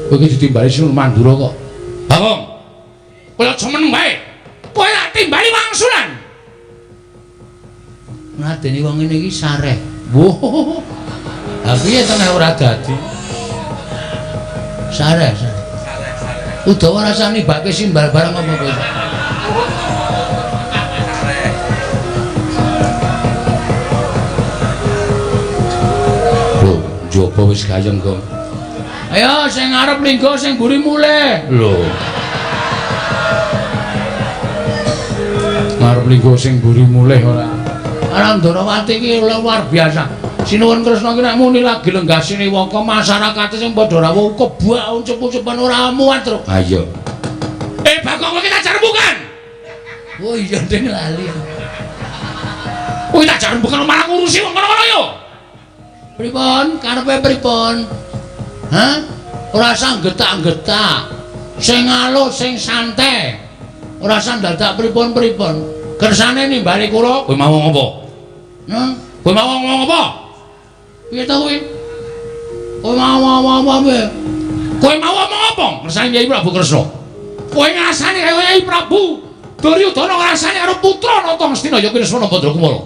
Kowe iki ditimbali Sinuwun Mandura kok. Bagong. Kowe aja meneng wae. Kowe tak timbali wangsulan. Ngadeni wong ngene iki sareh. Wah. Lah piye to nek ora dadi? Sareh, sareh. Udawa rasane bake simbal barang apa kowe? Lho, njaba wis gayeng, Gong. Ayo sing ngarep linggo sing mburi mulih. Lho. Ngarep linggo sing mburi mulih ora. Arang Ndorowati iki luar biasa. Sinuwun Kresna iki nek muni lagi lenggah siniwaka masyarakate sing padha rawuh kebak uncup-uncupan ora muat, Truk. Ha iya. Bagong kowe iki tak jarembukan. Oh iya ding lali. Kowe tak jarembukan malah ngurusi wong kono-kono yo. Pripun? Karepe pripun? Hah? Ora usah getak-getak. Sing alus, sing santai. Ora usah dadak pripun-pripun. Kersane nimbali kula, kowe mau ngomong apa? Hah? Kowe mau ngomong apa? Piye to kowe? Kowe mau ngomong apa piye? Kowe mau ngomong apa? Kersane Kyai Prabu Kresna. Kowe ngrasani kaya Kyai Prabu Duryudana ngrasani karo putra Nata Ngastina ya kuwi Lesmana Bandrakumara.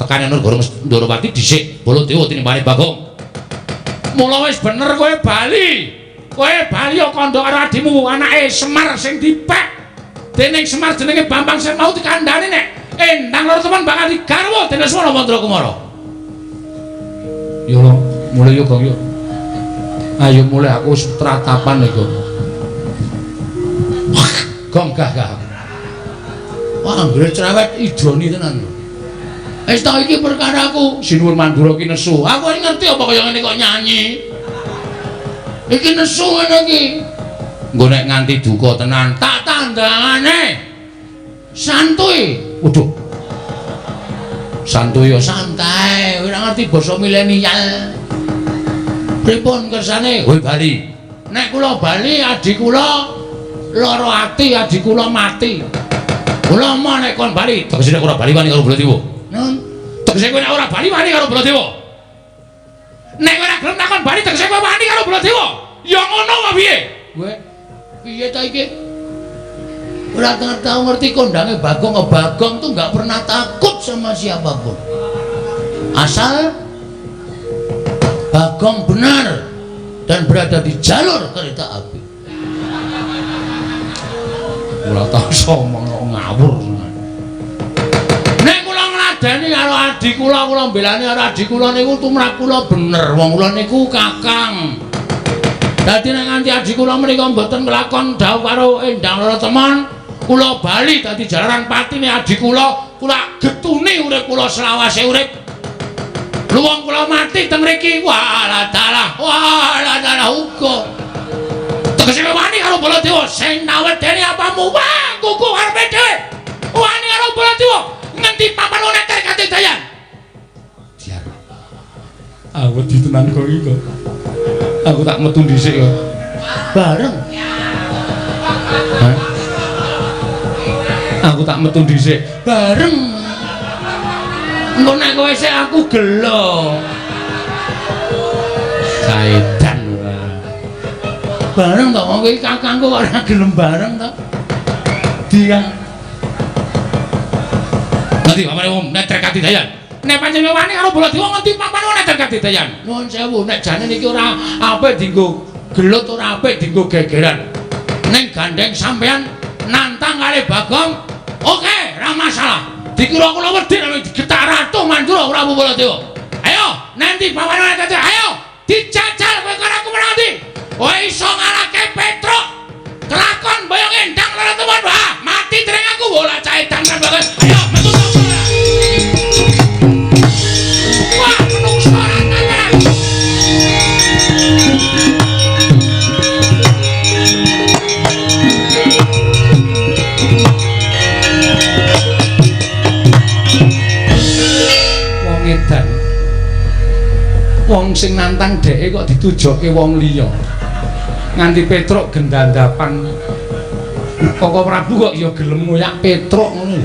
Tekane negara Ndorowati dhisik Baladewa tinimbane Bagong. Mula wis bener kowe bali. Kowe bali ya kandha karo adimu anake Semar sing dipek. Dening Semar jenenge Bambang sing mau dikandhani nek endang loro temen bakal digarwa dening Lesmana Bandrakumara. Yo mulai yo Gong yo. Ayo mulai aku wis tratapan iki. Gong gah gah. Wah anggere cerewet idoni tenan. Wis ta iki perkaraku Sinuwun Mandura ki nesu. Aku ngerti apa kaya ngene kok nyanyi. Iki nesu ngene iki. Engko nek nganti duka tenan tak tandangane. Santuy. Waduh. Santuy ya santai, ora ngerti basa milenial. Pripun kersane? Kowe bali. Nek kula bali adi kula lara ati, adi kula mati. Kula moh nek kon bali, tegese nek ora bali wani karo Baladewa. Nun, tegese kowe nek ora bali wani karo Baladewa. Nek kowe ora gelem takon bali tegese kowe wani karo Baladewa. Ya ngono wae piye? Kowe piye ta iki? Ora tau ngerti kondange Bagong. Bagong tuh nggak pernah takut sama siapapun. Asal Bagong benar dan berada di jalur kereta api. Ora tau somong ngawur. Nek kula ngladeni karo adi kula, kula mbelani karo adi kula niku tumrap kula bener. Wong kula niku kakang. Dadi nek nganti adi kula menika mboten nglakon dhawuh karo endang loro teman, kula bali dadi jalaran patine adi kula, kula getuni urip kula selawase urip. Luwung kula mati teng mriki, walah dalah, walah dalah uga. Tegese wani karo Baladewa sing nawedeni apamu, wah kuku karepe dhewe. Wani karo Baladewa ngendi papan neter katidayan. Diar. Ah wedi tenan kok iki kok. Aku tak metu dhisik kok. Bareng. Hah? Aku tak metu dhisik. Bareng. Engko nek kowe sik aku gelo. Kaedan ora. Bareng to wong iki kakangku kok ora gelem bareng to. Dia. Nanti pamane wong neter katidayan. Nek pancen wani karo Baladewa ngendi papan neter katidayan. Nuwun sewu nek jane niki ora apik dienggo gelut, ora apik dienggo gegeran. Ning gandeng sampean nantang kali Bagong, oke, ora masalah. Dikira kula wedi nek digetak Ratu Mandura Prabu Baladewa. Ayo, nanti papan neter, ayo dijajal kowe karo aku menang ndi? Kowe iso ngalahke Petruk. Kelakon boyong endang loro temen, wah, mati dereng aku bola caedan banget. Ayo metu to. Wah, menungso ora tenan. Wong edan. Wong sing nantang dheke kok ditujoke wong liya. Nganti Petruk gendandapan. Koko Prabu kok ya gelem ngoyak Petruk ngono.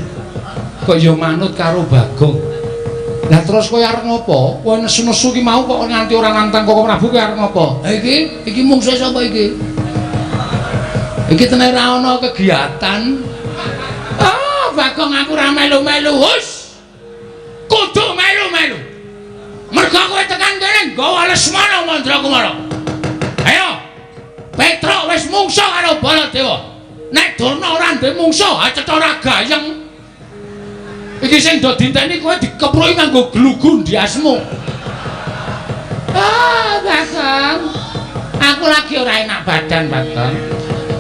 Kok ya manut karo Bagong. Lah terus kowe arep ngopo? Kowe nesu-nesu ki mau kok nganti ora nantang Koko Prabu kowe arep ngopo? Ha iki, iki mungsuhe sapa iki? Iki tenan ora ana kegiatan. Ah, Bagong aku ora melu-melu. Hus. Kudu melu-melu. Mergo kowe tekan kene nggawa Lesmana Mandrakumara. Ayo. Petruk wis mungsuh karo Baladewa. Nek Durna ora ndek mungsuh, ha cetha ora gayeng. Iki sing do dinteni kowe dikepruki nganggo glugu ndiasmu. Ah, Bagong. Aku lagi ora enak badan, Bagong.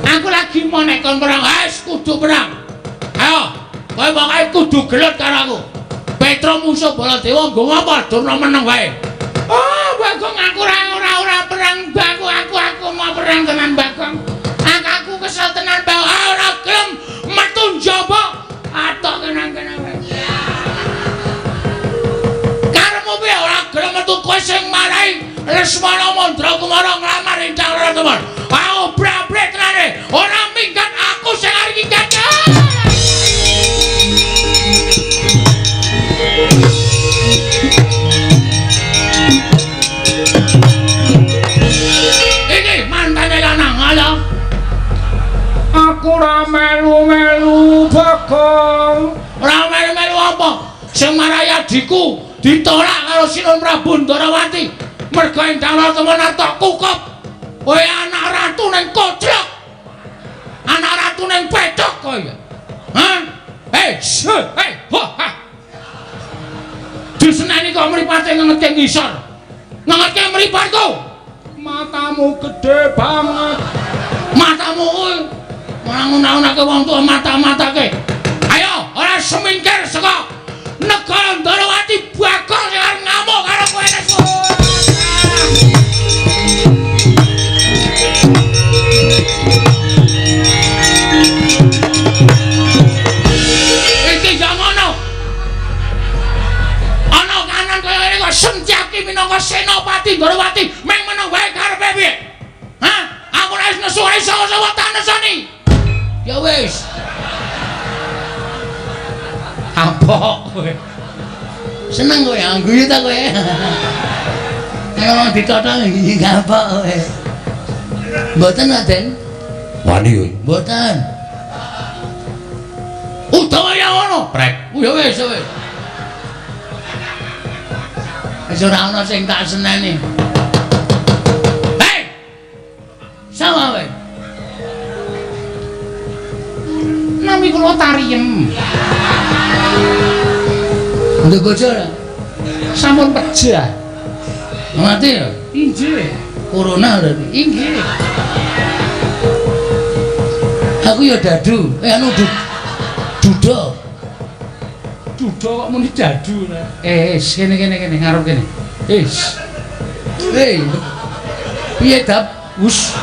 Aku lagi mau nek kon perang, wis kudu perang. Ayo, kowe pokoke kudu gelut karo aku. Petruk musuh Baladewa nggo ngapa Durna meneng wae. Oh, Bagong aku ora perang, Bagong aku mau perang tenan, Bagong. Aku kesel tenan, Bagong. Ah, ora gelem metu njaba. Atok kenang-kenang wae. Karepmu piye ora gelem metu kowe sing marai Lesmana Mandrakumara nglamar Endang Loro Temon. Aku brabre tenane, ora minggat aku sing arep minggat. Iki mantane lanang ala. Aku ora melu-melu Bagong. Ora melu-melu apa? Sing marai adhiku ditolak karo Sinuwun Prabu Ndarawati. Mergo Endang Loro Temon atok kukup. Kowe anak ratu ning koclok. Anak ratu ning pethok kowe. Hah? Eh, eh, ho ha. Diseneni kok mripate ngengetke ngisor. Ngengetke mripatku. Matamu gede banget. Matamu kuwi ora ngunah-unahke wong tuwa mata-matake. Ayo, ora semingkir saka negara Ndarawati. Bagong sing arep ngamuk karo kowe nesu. Iki ya ngono. Ana kanan kaya ngene kok Sentyaki minangka Senopati Ndarawati meng meneng wae karepe piye? Hah? Aku ora nesu ora iso tak nesoni. Ya wis. Apok kowe. Seneng kowe guyu ta kowe. Nek ditotong iki kapok kowe. Mboten, Raden. Wani kowe. Mboten. Utawa ya ngono, prek. Ya wis, wis. Wis ora ana sing tak seneni. Hei. Sama kowe. Nami kula Tariem. Ndek bojo ora? Sampun pejah. Mati ya? Inggih. Corona berarti. Inggih. Aku ya dadu, anu duda. Duda kok muni dadu ora? Kene kene kene ngarep kene. Wis. Hei. Piye dap? Wus.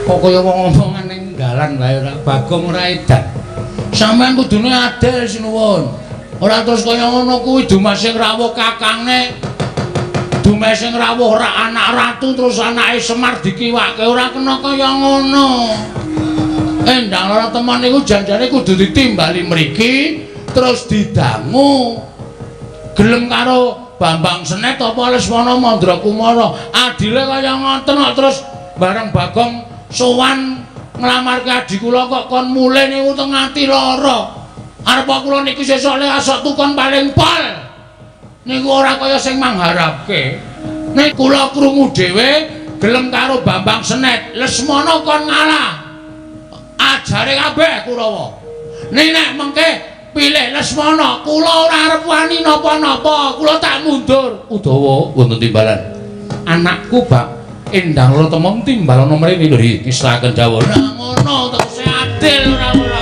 Kok kaya wong omongan ning dalan wae ora Bagong ora edan. Sampeyan kudune adil sinuwun. Ora terus kaya ngono kuwi dumeh sing rawuh kakangne. Dumeh sing rawuh ora anak ratu terus anake Semar dikiwake ora kena kaya ngono. Endang Loro Temon niku janjane kudu ditimbali mriki terus didangu. Gelem karo Bambang Senet apa Lesmana Mandrakumara. Adile kaya ngoten kok terus bareng Bagong sowan nglamarke adhi kula kok kon mulih niku teng ati lara. Arep kula niki sesuk le asok tukon paling pol. Niku ora kaya sing mangharapke. Nek kula krungu dhewe gelem karo Bambang Senet, Lesmana kon ngalah. Ajare kabeh Kurawa. Nek nek mengke pilih Lesmana, kula ora arep wani napa-napa, kula tak mundur. Udawa wonten timbalan. Anakku Bak Endang Loro Temon timbalana mrene lho iki islaken dawuh. Ora ngono terus adil ora ora.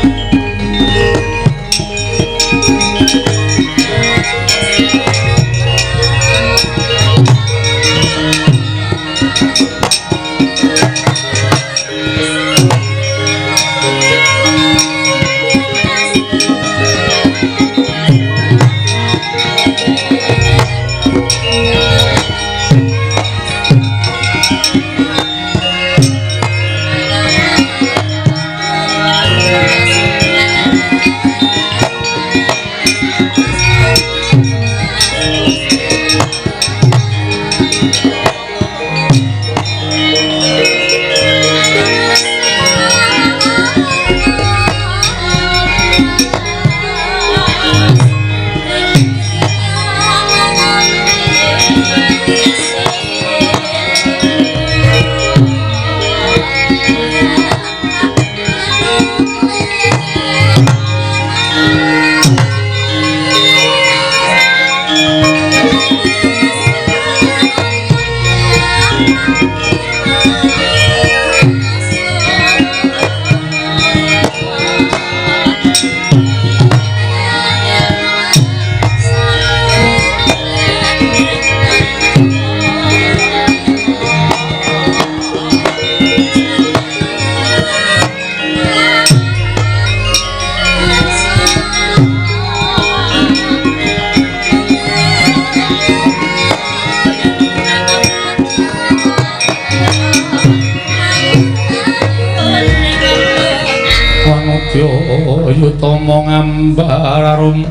Yutama ngambar arum.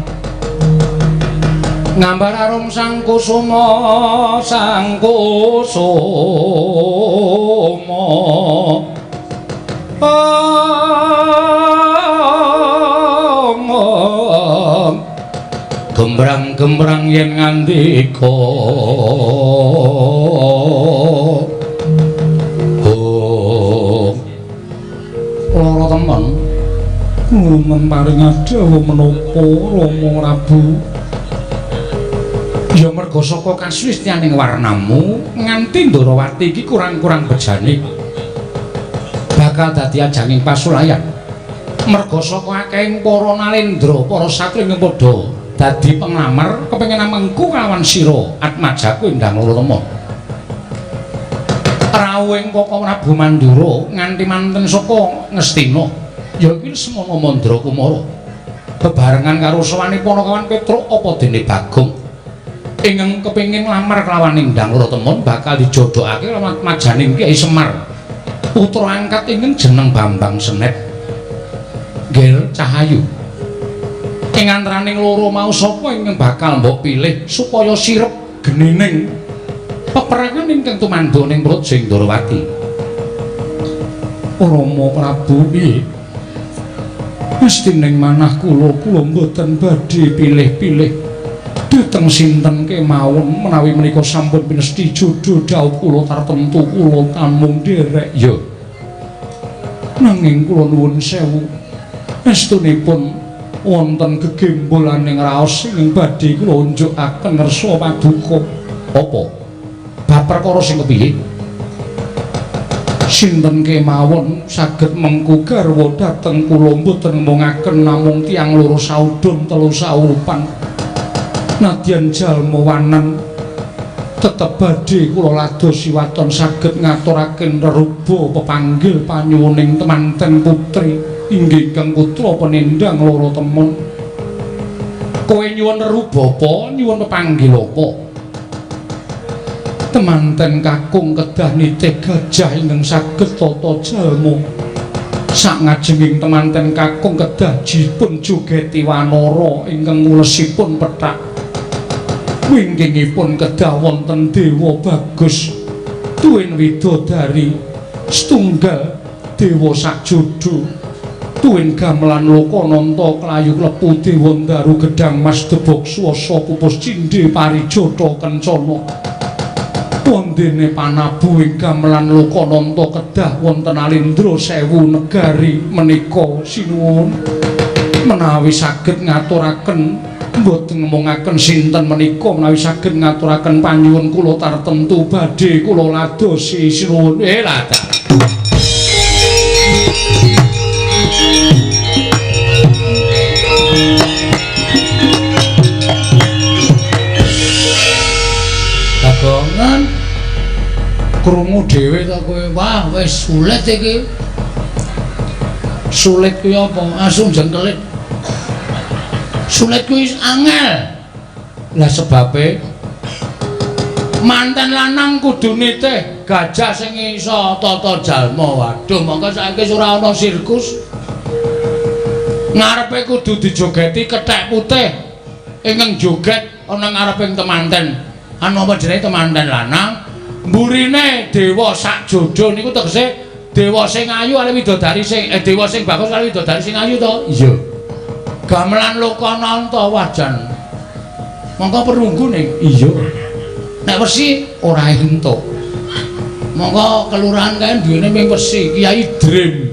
Ngambar arum sang kusuma, sang kusuma. Gembrang-gembrang yen ngandika. Oh. Lara temen. Ngumen paring dawuh menapa Rama Prabu? Ya merga saka kasuwistianing warnamu nganti Ndorowati iki kurang-kurang bejane bakal dadi ajanging pasulayan. Merga saka akehing para nalendra, para satri ingkang padha dadi penglamar kepengin amengku kalawan sira Atmajaku Endang Loro Temon. Rawuhing Kaka Prabu Mandura nganti manten saka Ngastina ya iki Semana Mandra Kumara bebarengan karo sowane Panakawan Petruk apa dene Bagong ingkang kepengin nglamar kelawan Endang Loro Temon bakal dijodhokake kelawan majaning Kyai Semar putra angkat ingkang jeneng Bambang Senet Gel Cahayu. Ing antaraning loro mau sapa ingkang bakal mbok pilih supaya sirep genining peperangan ingkang tumandha ning Praja Ndorowati? Rama Prabu piye? Mesti ning manah kula, kula mboten badhe pilih-pilih dhateng sinten kemawon menawi menika sampun pinesti jodho dhaup kula tartemtu kula tamung nderek. Ya. Nanging kula nuwun sewu, estunipun wonten gegembolaning raos ingkang badhe kula unjukaken ngersa paduka. Apa? Bab perkara sing kepiye? Sinten kemawon saged mengku garwa dhateng kula mboten ngomongaken namung tiyang loro saudon telu saupan. Nadyan jalma wanan tetep badhe kula ladosi waton saged ngaturaken reruba pepanggil panyuwuning temanten putri inggih ingkang putra penendang Loro Temon. Kowe nyuwun reruba apa? Nyuwun pepanggil apa? Temanten kakung kedah nitih gajah ingkang saged tata jalma. Sakngajenging temanten kakung kedah dipun jogeti wanara ingkang ngulesipun pethak. Wingkingipun kedah wonten dewa bagus tuwin widodari setunggal dewa sakjodo tuwin gamelan lokananta klayu klepu dewa ndaru gedhang mas debok swasa pupus cindhe parijata kencana. Wondene panabu ing gamelan lokananta kedah wonten alindra sewu negari menika sinuwun. Menawi saged ngaturaken mboten ngomongaken sinten menika, menawi saged ngaturaken panyuwun kula tartemtu badhe kula ladosi sinuwun. Lada. Bagongan krungu dhewe ta kowe. Wah, wis sulit iki. Sulit kuwi apa? Asu jengkelit. Sulit kuwi angel. Lah sebabe manten lanang kudu nitih gajah sing iso tata jalma. Waduh, mongko saiki ora ana sirkus. Ngarepe kudu dijogeti kethek putih ingkang joget ana ngareping temanten. Anu apa jenenge temanten lanang? Mburine dewa sakjodo niku tegese dewa sing ayu kali widodari sing dewa sing bagus kali widodari sing ayu to? Iya. Gamelan lokananta wajan. Mongko perunggu ning. Iya. Nek wesi ora entuk. Mongko kelurahan kae duwene ming wesi, Kiai Drim.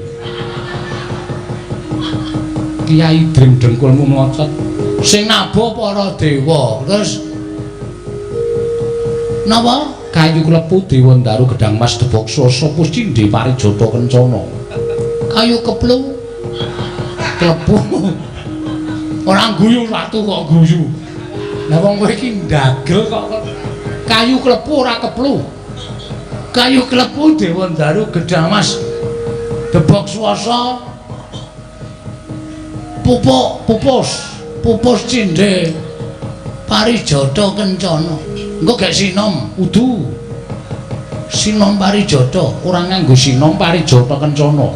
Kiai Drim dengkulmu mlocot. Sing nabuh para dewa. Terus napa? Kayu klepu dewa ndaru gedhang mas debok swasa puscindhe parijata kencana. Kayu keplu klepu. Ora guyu ratu kok guyu. Lah wong kowe iki ndagel kok kayu klepu ora keplu. Kayu klepu dewa ndaru gedhang mas debok swasa pupuk pupus pupus cindhe parijata kencana. Engko gek sinom udu. Sinom parijata ora nganggo sinom parijata kencana.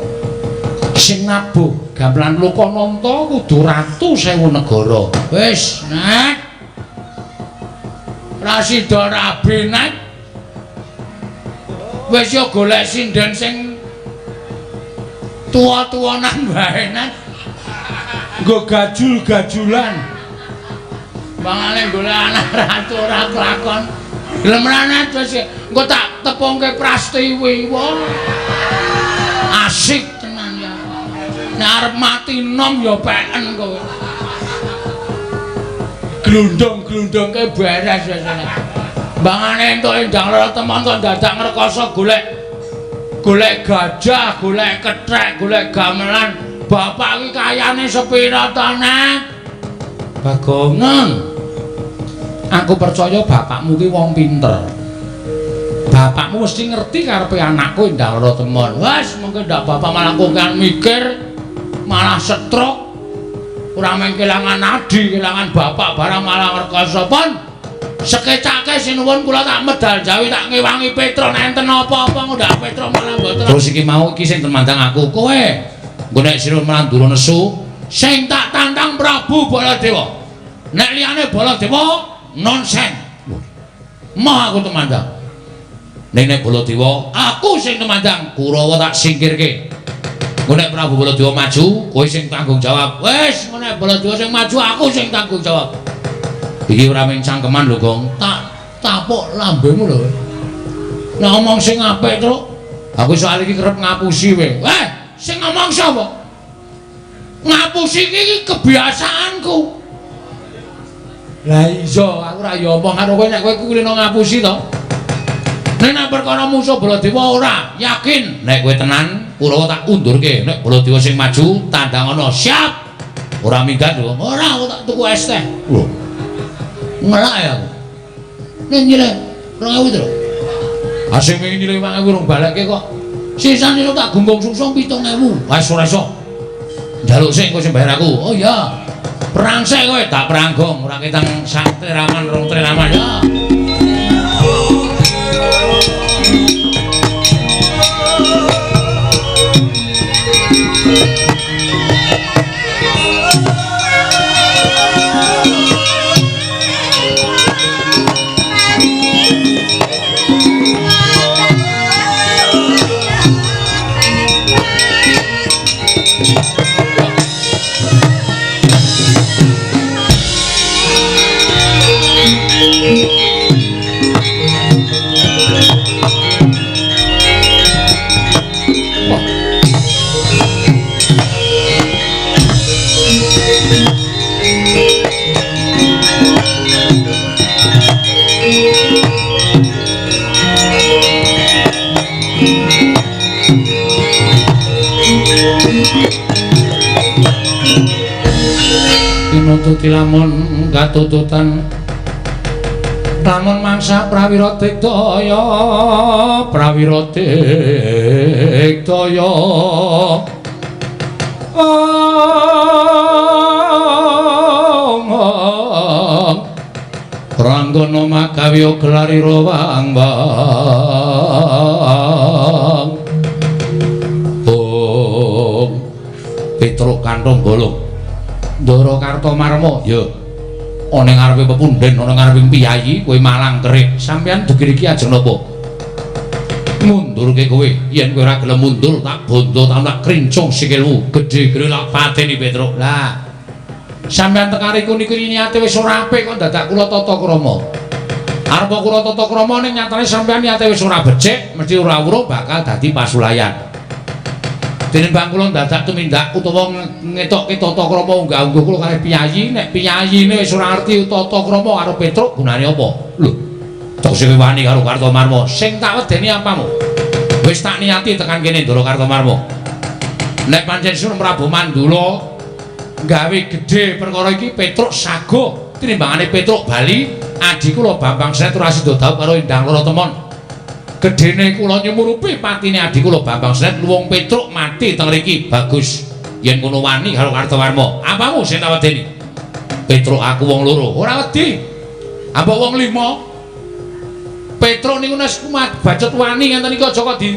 Sing nabuh Gamelan Lokananta kudu ratu sewu negara. Wis, Nek. Ra sida rabi, Nek. Wis yo golek sinden sing tuwa-tuwanan wae, Nek. Nggo gajul-gajulan. Mangane golek anak ratu ora kelakon. Gelem ra, Nek? Wis engko tak tepungke Prastiwi. Wah. Asik tenan ya. Nek arep mati nom ya peken kowe. Glundung-glundungke beres wis. Mbangane entuk Endang Lara Temon kok dadak ngrekoso golek golek gajah, golek kethek, golek gamelan. Bapak iki kayane sepira to, Nek? Bagong, aku percaya bapakmu ki wong pinter. Bapakmu mesti ngerti karepe anakku Endang Lara Temon. Wes, mengko ndak bapak malah kokean mikir, malah stroke. Ora mung kelangan adi, kelangan bapak barang malah ngrekoso pun. Sekecake sinuwun kula tak medal jawi tak ngewangi Petro nek enten apa-apa ngundak Petro malah mboten. Terus iki mau iki sing temandang aku kowe. Engko nek sira Mandura nesu, sing tak tantang Prabu Baladewa. Nek liyane Baladewa nonsen. Moh aku temandang. Ning nek Baladewa, aku sing temandang, Kurawa tak singkirke. Engko nek Prabu Baladewa maju, kowe sing tanggung jawab. Wis, engko nek Baladewa sing maju, aku sing tanggung jawab. Iki ora mung cangkeman lho, Gong. Tak tapuk lambemu lho. Nek ngomong sing apik, Truk. Aku soal iki kerep ngapusi kowe. Weh, sing ngomong sapa? Ngapusi iki kebiasaanku. Lah iya, aku ora ya omong karo kowe nek kowe kulino ngapusi to. Nek nek perkara musuh Baladewa ora, yakin nek kowe tenan Kurawa tak undurke. Nek Baladewa sing maju, tandang ana. Siap. Ora minggat lho. Ora, aku tak tuku es teh. Lho. Ngelak ya aku. Nek nyileh 2000 to. Ah sing wingi nyileh 5000 urung balekke kok. Sisane tak gunggung sungsung 7000. Wis ora iso. Njaluk sik engko sing bayar aku. Oh iya. Perang sik kowe, tak perang gong, ora ketang sak treraman rong treraman ya. Tinututi lamun katututan lamun mangsa prawira digdaya prawira digdaya Ranggana magawe gelarira wang-wang Ong Petruk kanthong bolong Ndara Kartomarma ya ana ing ngarepe pepundhen ana ngarepe piyayi kowe malang kerik sampeyan dugi iki ajeng napa mundurke kowe yen kowe ora gelem mundur tak bondo tak krincung sikilmu gedhe gere lak pateni Petruk. Lah sampeyan teka riku niku niate wis ora apik kok dadak kula tata krama arep kula tata krama ning nyatane sampeyan niate wis ora becik mesti ora weruh bakal dadi pasulayan. Tinimbang kula dadak tumindak utawa ngetokke tata krama unggah-ungguh kula kalih piyayi, nek piyayine wis ora ngerti tata krama karo Petruk gunane apa? Lho, tok sing wani karo Kartomarma, sing tak wedeni apamu? Wis tak niati tekan kene Ndara Kartomarma. Nek pancen Sun Prabu Mandula gawe gedhe perkara iki Petruk sago tinimbangane Petruk bali adi kula Bambang Senet ora sida dhaup karo Endang Lara Temon. Gedene kula nyumurupi patine adi kula Bambang Senet luwung Petruk mati teng riki. Bagus yen kono wani karo Kartowarma. Apamu sing tak wedeni? Petruk aku wong loro. Ora wedi. Ambok wong lima. Petruk niku nek kumat bacut wani ngenten iki aja kok di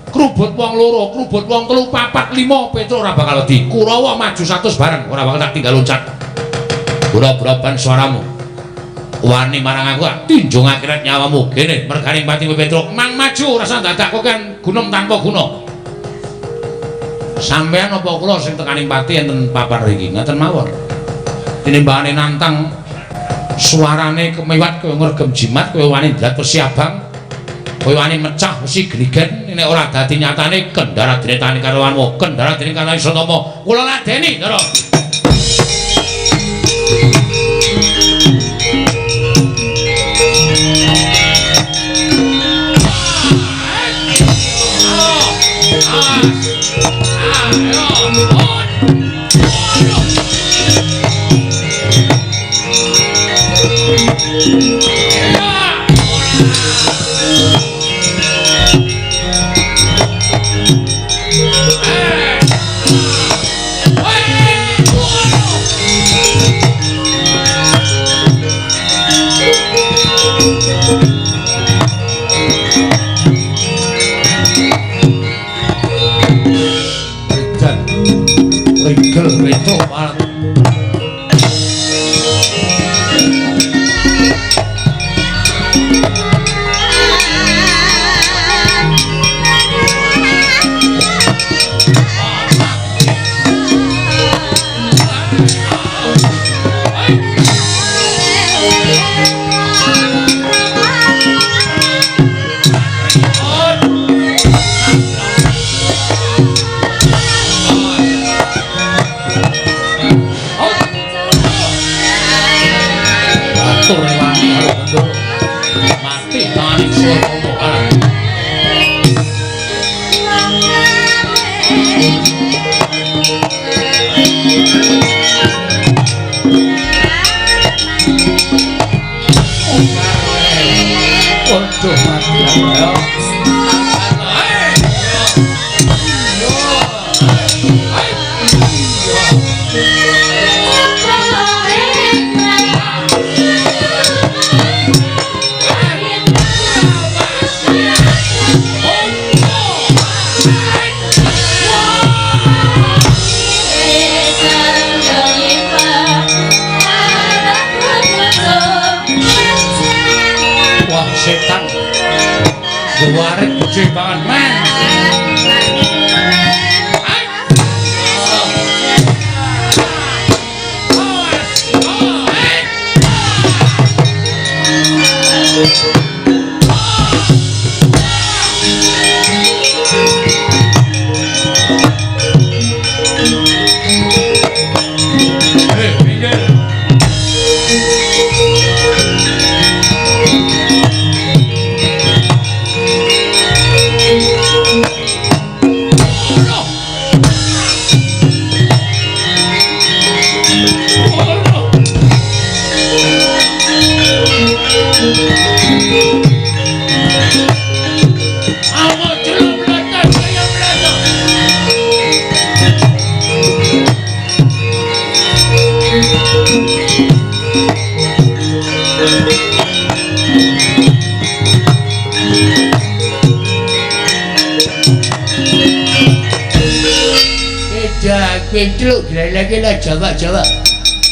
Krubut wong loro, krubut wong telu, papat, lima, Petruk ora bakal wedi. Kurawa maju 100 bareng, ora bakal tak tinggal loncat. Ora-ora suaramu. Wani marang aku, tinjung akhirat nyawamu. Kene merganing pati Petruk, mang maju rasa dadak kowe kan gunem tanpa guna. Sampeyan apa kula sing tekaning pati enten papan riki? Ngaten mawon. Tinimbangane nantang suarane kemiwat kaya ngregem jimat, kaya wani ndrat wesi abang. Kowe wani mecah wesi gligen nek ora dadi nyatane kendara dene tani karo kendara dene karo Satama. Kula ladeni, Ndara. Petruk lagi-lagi Jawa-Jawa.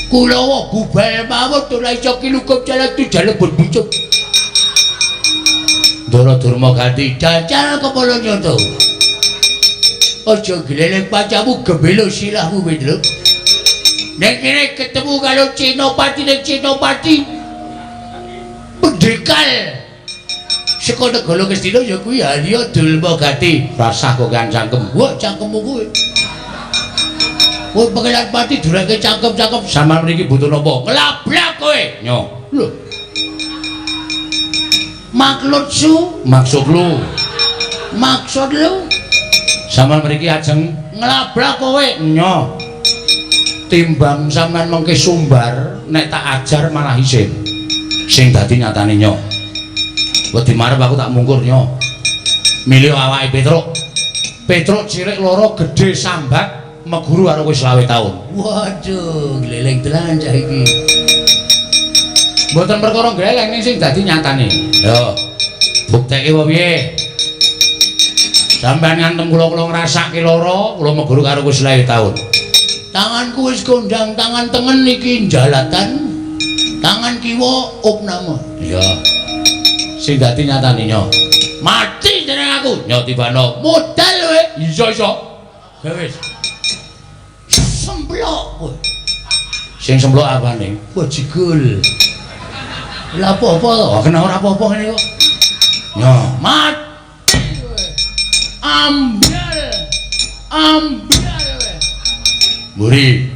Kulawa bubar mawon ora iso kilukup jalan tu jalebut bucuk. Ndara Durma ganti jajal kepala nyoto. Aja gleleng pacamu gembelo silahmu Petruk. Nek kene ketemu karo Senopati ning Senopati pendekal saka negara Ngastina ya kuwi Arya Durma Gati. Rasah kok kan cangkem. Wah cangkemmu kuwi. Kowe pengelan pati durake cangkem-cangkem sampeyan mriki butuh napa? Nglabrak kowe. Nyo. Lho. Maksud su, maksud lu. Maksud lu. Sampeyan mriki ajeng nglabrak kowe. Nyo. Timbang sampeyan mengke sumbar nek tak ajar malah isin. Sing dadi nyatane nyo. Wedi marep aku tak mungkur nyo. Milih awake Petruk. Petruk cilik loro gedhe sambat meguru karo kowe 25 taun. Waduh, gleleng tenan cah iki. Mboten perkara gleleng ning sing dadi nyatane. Yo. Bukteke apa piye? Sampeyan ngantem kula kula ngrasake lara, kula meguru karo kowe selawe taun. Tanganku wis kondang, tangan tengen iki jalatan, tangan kiwa opname. Iya. Sing dadi nyatane nyo. Mati jeneng aku. Nyo tibano. Modal kowe. Iya iso. Ya wis. Semplok kowe. Sing semplok apane? Bajigul. Lah apa-apa to? Kena ora apa-apa ngene kok. Nyo, mati kowe. Ambyar. Ambyar kowe. Mburi.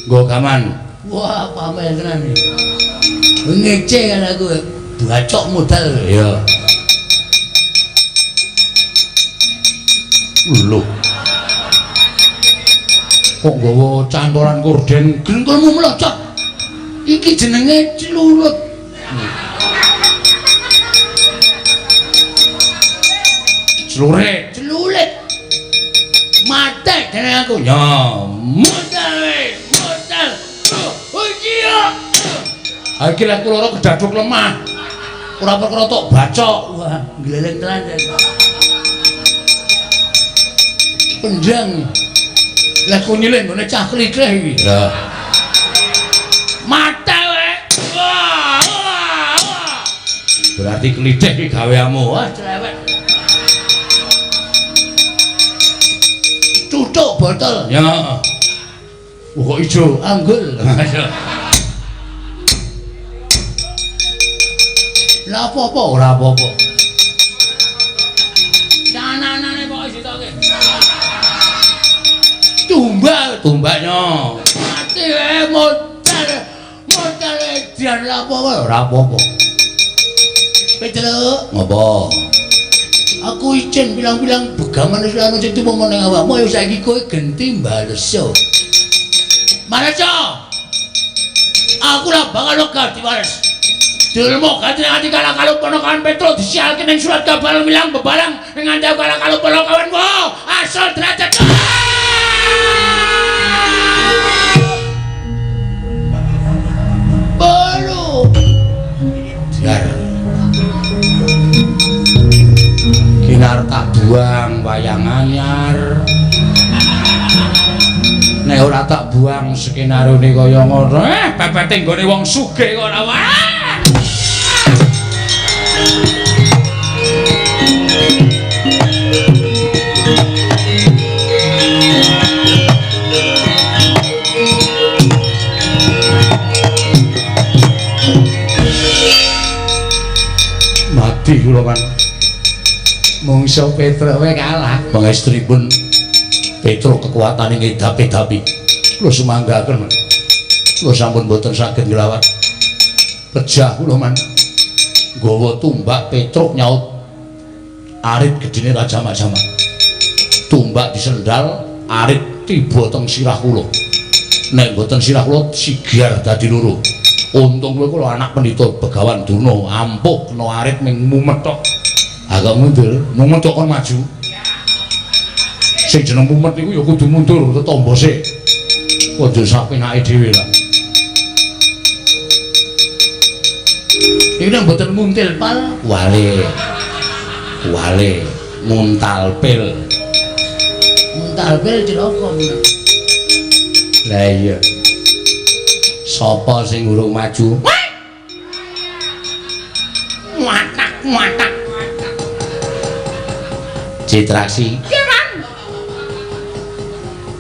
Nggo gaman. Wah, pamer tenan iki. Ngece kan aku. Bacok modal. Iya. Lho. Kok nggawa cantolan korden gengkulmu mlocot. Iki jenenge celurut. Celurit. Celurit. Mate jeneng aku. Ya, modal we, modal. Oh iya. Ha iki lek kula kedaduk lemah. Ora perkara tok bacok. Wah, gleleng tenan. Pendang. Lah kunyile nggone cah klithih iki. Ya. Mate we. Wah, wah, wah. Berarti klithih iki gaweanmu. Wah, cerewet. Tutuk botol. Ya. Wah, kok ijo anggul. Lah apa-apa ora apa-apa. Cananane pokoke sitoke. Tumbak, tumbaknya. Mati wae modal. Modal edian lah apa-apa ora apa-apa. Petruk, ngopo? Aku izin bilang-bilang begaman wis ana sing tumo ning awakmu ayo saiki kowe genti baleso. Maleso. Aku ora bakal lega diwales. Dulmu ganti ati kalah kalau ponokan Petro disialke ning surat kabar milang bebalang nganti aku kalah kalau ponokan wo asal derajat. Baru biar kinar tak buang wayang anyar. Nek ora tak buang skenarione kaya ngono, pepete nggone wong sugih kok ora wae. Mati kula kan. Mungso Petruk wae kalah. Pangestripun Petruk kekuatane ngedapi-dapi. Kula sumanggaken. Kula sampun boten saged nglawat. Pejah kula man. Nggawa tumbak Petruk nyaut arit gedene Raja Majama. Tumbak disendal, arit tiba teng sirah kula. Nek mboten sirah kula sigar dadi loro. Untung kula anak pendhita Begawan Durna ampuh kena arit ming mumet tok. Agak mundur, mumet tok kon maju. Sing jeneng mumet niku ya kudu mundur tetombo sik. Aja sak penake dhewe lah. Iki nek mboten muntil pal wale. Wale muntal pil. Muntal pil cilaka. Lah iya. Sapa sing urung maju? Watak watak. Citraksi. Iya, Man.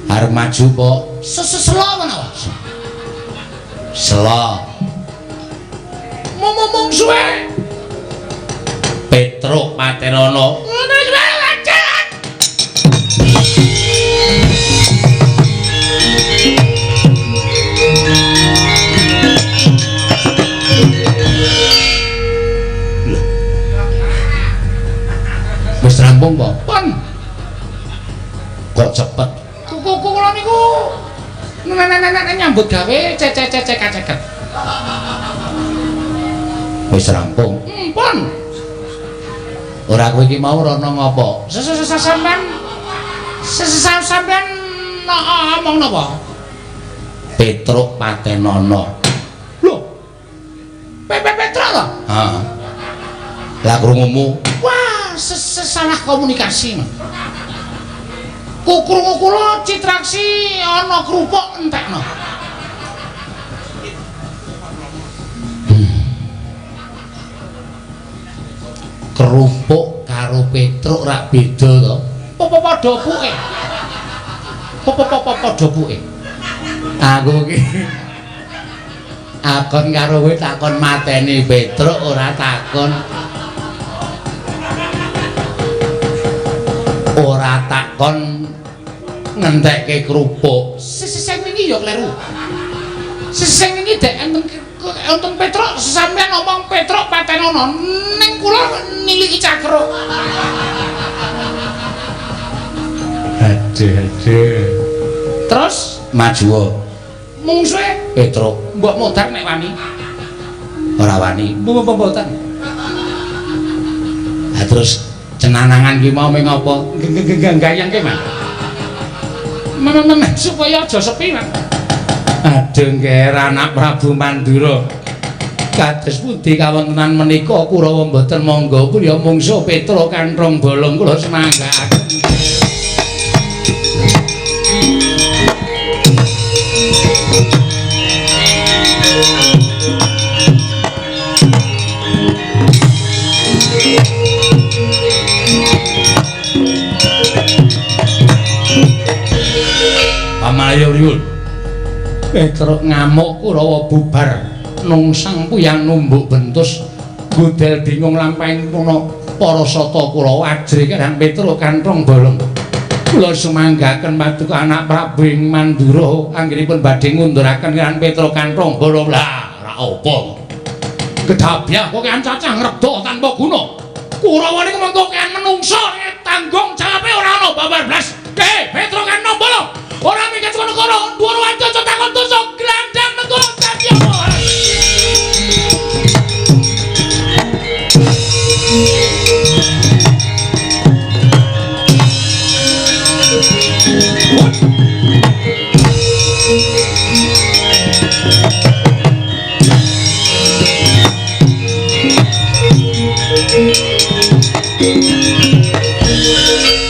Arep maju kok. Seselo menawa. Selo. Momong suwe. Petruk Patenono. Wis rampung kok. Pon. Kok cepet? Kuku kula niku nenek-nenek nyambut gawe cecek-cecek. Wis rampung. Pon. Ora kowe iki mau rono ngopo? Sampean sampean omong napa? Petruk Patenono. Lho. Petruk to? Heeh. Lah krungumu? Wah, salah komunikasi. Kukrungu kula Citraksi ana kerupuk entekno. Kerupuk karo Petruk rak beda to. Apa padha puke? Apa padha puke? Aku iki akon karo kowe takon mateni Petruk ora takon. Ora takon ngentekke kerupuk. Sing wingi ya kleru. Sing wingi dek enten Petruk sampeyan ngomong Petruk patenono ning kula niliki cakruk. Aduh aduh. Terus maju mungsuhe Petruk. Mbok modar nek wani. Ora wani. Mbok mboten. Ha terus cenanangan ki mau ming apa? Gayangke, Mas. Men supaya aja sepi, Mas. Aduh ngger anak Prabu Mandura. Kados pundi kawontenan menika Kurawa mboten mangga priya mungsuh Petruk kanthong bolong kula semanggaaken. Pamalayu riwul. Petruk ngamuk Kurawa bubar nungsang puyang numbuk bentus godel bingung lampahing puna para sata Kurawa ajrih karang Petruk kanthong bolong. Kula sumanggaken paduka anak Prabu ing Mandura anggenipun badhe ngunduraken karang Petruk kanthong bolong. Lah ora apa. Gedabyah kok kan cacah ngredha tanpa guna. Kurawa niku mengko kan menungsa tanggung jawabe ora ana babar blas. Hei Petruk kanthong bolong. Ora mikir kono-kono, dhuwur waca takon dosa glandang negara dadi apa?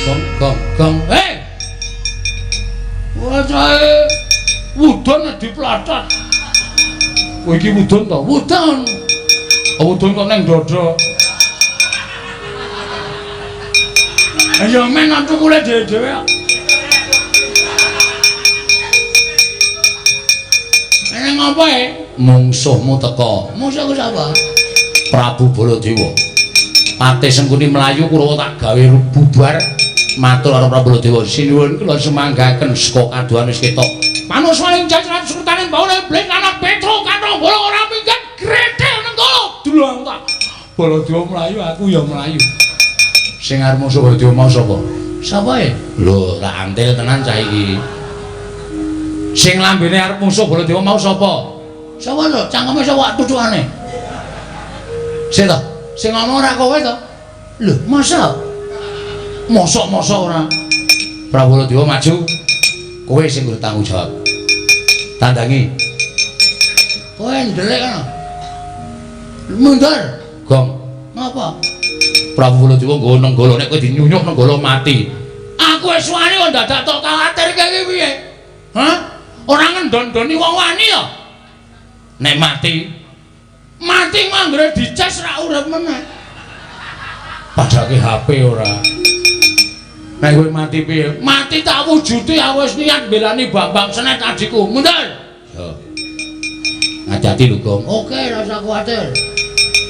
Gong gong gong. Hei! Wacahe wudon diplatat. Kowe iki wudon to? Wudon. Wudon kok nang dada. Ayo men tukule dhewe-dhewe kok. Nang apa e? Mungsuhmu teka. Mungsuhku sapa? Prabu Baladewa. Patih Sengkuni mlayu Kurawa tak gawe bubar. Matur karo Prabu Baladewa, sinuwun kula sumanggaken saka kaduhan wis ketok. Manuswaning jajaran sultaning baune bling anak Petruk kanthong bolong ora minggat grethel nenggala. Dulang tak. Baladewa mlayu aku ya mlayu. Sing arep musuh Baladewa mau sapa? Sapa e? Lho, ra antil tenan cah iki. Sing lambene arep musuh Baladewa mau sapa? Sapa lho? Cangkeme sapa tutukane? Sik to, sing ngomong ora kowe to? Lho, masa? Mosok-mosok ora. Prabu Baladewa maju. Kowe sing kudu tanggung jawab. Tandangi. Kowe ndelik kono. Mundur. Gong. Ngapa? Prabu Baladewa nggo nenggala nek kowe dinyunyuk nenggala mati. Aku wis wani kok dadak tok khawatirke iki piye? Hah? Ora ngendon-ndoni wong wani to? Nek mati, mati manggere dicas ra urip meneh. Padake HP ora. Nek kowe mati piye? Mati tak wujuti aku wis niat mbelani Bambang Senet adikku. Mundur. Yo. Ngajati lho, Gong. Oke, rasa kuwatir.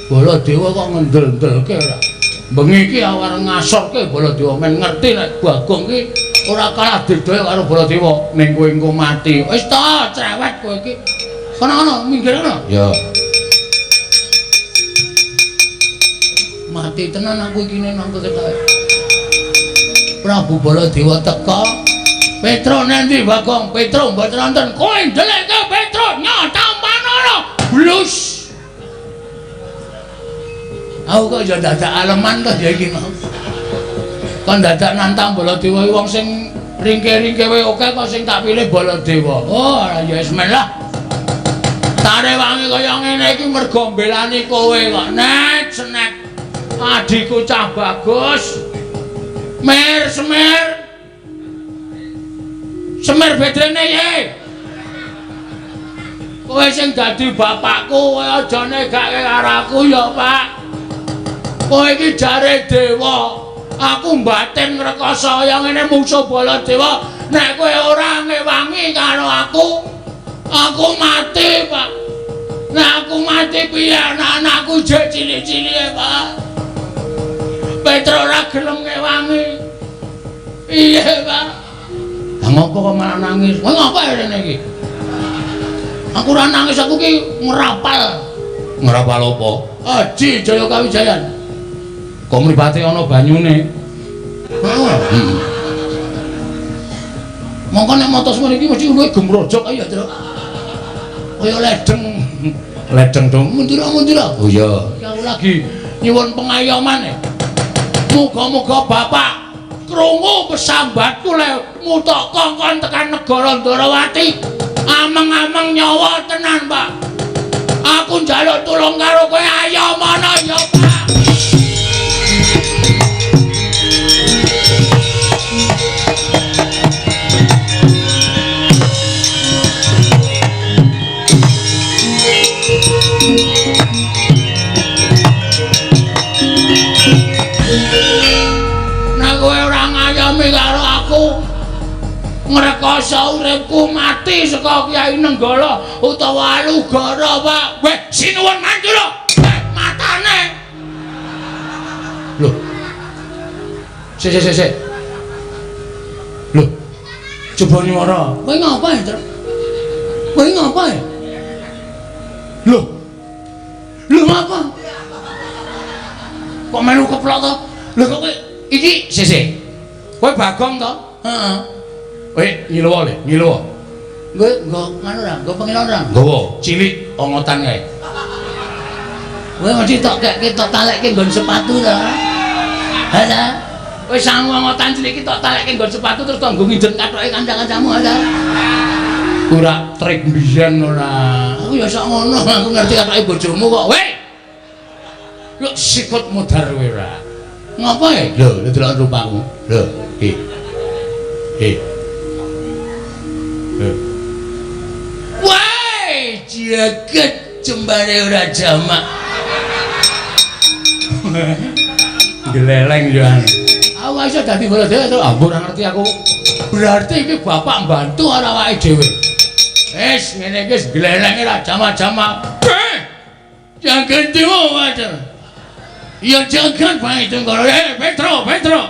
Baladewa kok ngendel-ndelke ora. Bengi iki arep ngasorke Baladewa men ngerti nek Bagong iki ora kalah didaya karo Baladewa. Ning kowe engko mati. Wis to, cerewet kowe iki. Kono-kono minggir kono. Yo. Mati tenan aku iki nang ketoke. Prabu Baladewa teka. Petruk nendi Bagong? Petruk mboten wonten. Kowe ndelekke Petruk nyata manana. Blus. Aku kok ya dadak aleman to ya iki mau. Kon dadak nantang Baladewa wong sing ringke-ringke wae oke kok sing tak pilih Baladewa. Oh, ya wis men lah. Tarewangi kaya ngene iki mergo mbelani kowe kok. Nek senek adikku cah bagus. Mer semer. Semer bedrene ye. Kowe sing dadi bapakku, kowe aja negake karo aku ya, Pak. Kowe iki jare dewa. Aku mbatin ngrekoso kaya ngene mungsuh Baladewa. Nek kowe ora ngewangi karo aku, aku mati, Pak. Nek aku mati piye anak-anakku jek cilik-cilike, Pak. Petro ora gelem ngewangi. Iya, Pak. Lah ngopo kok malah nangis? Kowe ngopo rene iki? Aku ora nangis, aku ki ngrapal. Ngrapal apa? Aji Jaya Kawijayan. Kok mripate ana banyune? Heeh. Mongko nek mata semene iki mesti luwih gemrojok ae ya, Truk. Kaya ledeng. Ledeng dong. Mundura-mundura. Oh iya. Iki aku lagi nyuwun pengayoman. Muga-muga bapak krungu pesambatku le mutok kongkon tekan negara Ndorowati. Ameng-ameng nyawa tenan, Pak. Aku njaluk tulung karo kowe, ayo mono ya, Pak. Nek kowe ora ngayomi karo aku, ngrekoso uripku mati saka Kyai Nenggala utawa Alugara, Pak. Weh, sinuwun Mandura. Weh, matane. Lho. Sik sik sik. Lho. Coba nyuara. Kowe ngapa ya, Truk? Kowe ngapa ya? Lho. Lho ngapa? Kok melu keplok to? Lho kok kowe iki sik sik. Kowe Bagong to? Heeh. Kowe ngiluwa le, ngiluwa. Kowe nggo nganu ora? Nggo pengilon ora? Nggawa, cilik ongotan kae. Kowe mesti tok kekke tok talekke nggon sepatu to. Ha ta? Kowe sangu ongotan cilik iki tok talekke nggon sepatu terus tok nggo nginjen kathoke kanca-kancamu ha ta? Ora trik mbiyen ora. Aku ya sok ngono, aku ngerti kathoke bojomu kok. Weh. Yo sikut modar kowe ora. Ngapa e? Lho, lho delok rupamu. Lho, iki. Iki. Wah, jagat jembare ora jamak. Gleleng yo. Aku iso dadi Baladewa to. Ah, ora ngerti aku. Berarti iki bapak mbantu ora awake dhewe. Wis ngene iki wis glelenge ora jamak-jamak. Jagat dewa wajar. Ya jagat bae tenggara. Petro, Petro.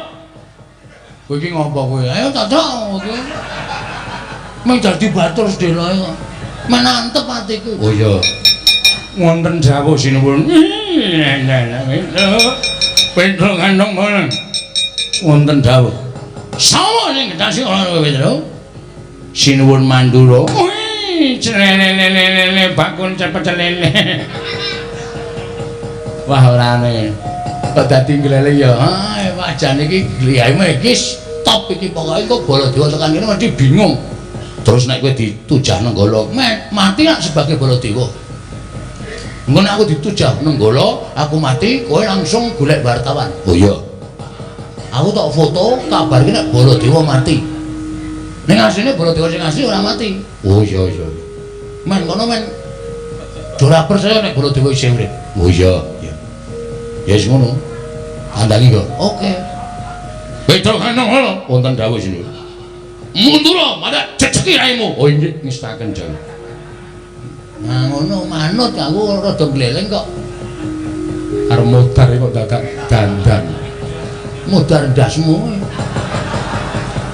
Kowe iki ngopo kowe? Ayo tak tok kowe. Mung dadi batur sedheloe kok. Menantep atiku. Oh iya. Wonten jawuh sinuwun. Petro kandhong ngono. Wonten dawuh. Sapa sing ngendasi ora kowe, Petro? Sinuwun Mandura. Wih, celelelelele bakun cepet celele. Wah ora ane. Kok dadi gleleng ya. Ah, Pak jane iki gliyahmu iki stop iki pokoke kok Baladewa tekan kene mesti bingung. Terus nek kowe ditujah Nenggala, mati nak sebagai Baladewa. Engko nek aku ditujah Nenggala, aku mati, kowe langsung golek wartawan. Oh iya. Aku tak foto kabarke nek Baladewa mati. Ning asline Baladewa sing asli ora mati. Oh iya iya. Men kono men ora percaya nek Baladewa isih urip. Oh iya. Iya. Ya wis ngono. Tandangi kok. Oke. Petro kandhong wonten dawuh sinuwun. Mundura, madak jejeki raimu. Oh inggih ngestaken jawuh. Nah ngono manut aku rada gleleng kok. Arep modar kok dadak dandan. Modar ndasmu.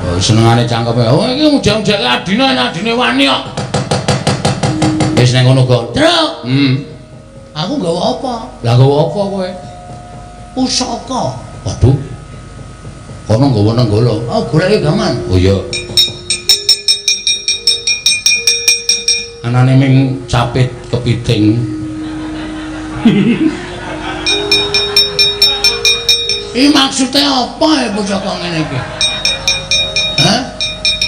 Oh senengane cangkeme. Oh iki ujang-ujake adine adine wani kok. Wis nang ngono kok. Truk. Aku nggawa apa? Lah nggawa apa kowe? Pusaka. Waduh. Kono nggawa Nenggala. Oh goleki gaman. Oh iya. Anane ming capit kepiting. Iki maksude apa ya pusaka ngene iki? Hah?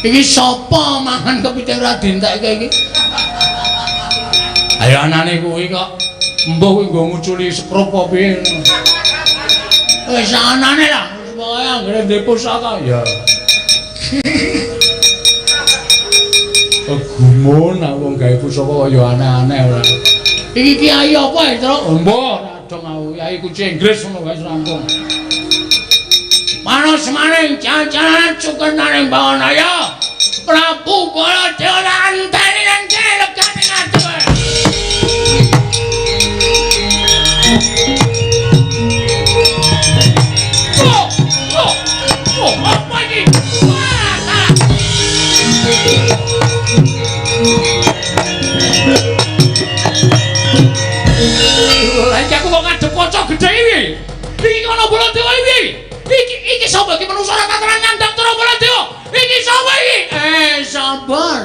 Iki sapa mangan kepiting ora dientekke iki? Ayo anane kuwi kok mbuh kuwi nggo nguculi sekrup apa piye. Wis anane lah, Pokoke anggere ndek pusaka ya. Gumun aku wong gawe pusaka kaya aneh-aneh ora. Iki kiai apa, Truk? Mbah, ora dong aku kiai kunci Inggris ngono wae rampung. Manus maning jajanan cukenaning Bawanaya. Prabu Baladewa anteni nang kene legane ngadeg. Oh, oh, oh, apa iki? Wah, salah. Lah iki aku kok ngadep kaca gedhe iki. Iki ana Baladewa iki. Iki sapa iki manungsa ora kataran nyandang cara Baladewa? Iki sapa iki? Sabar.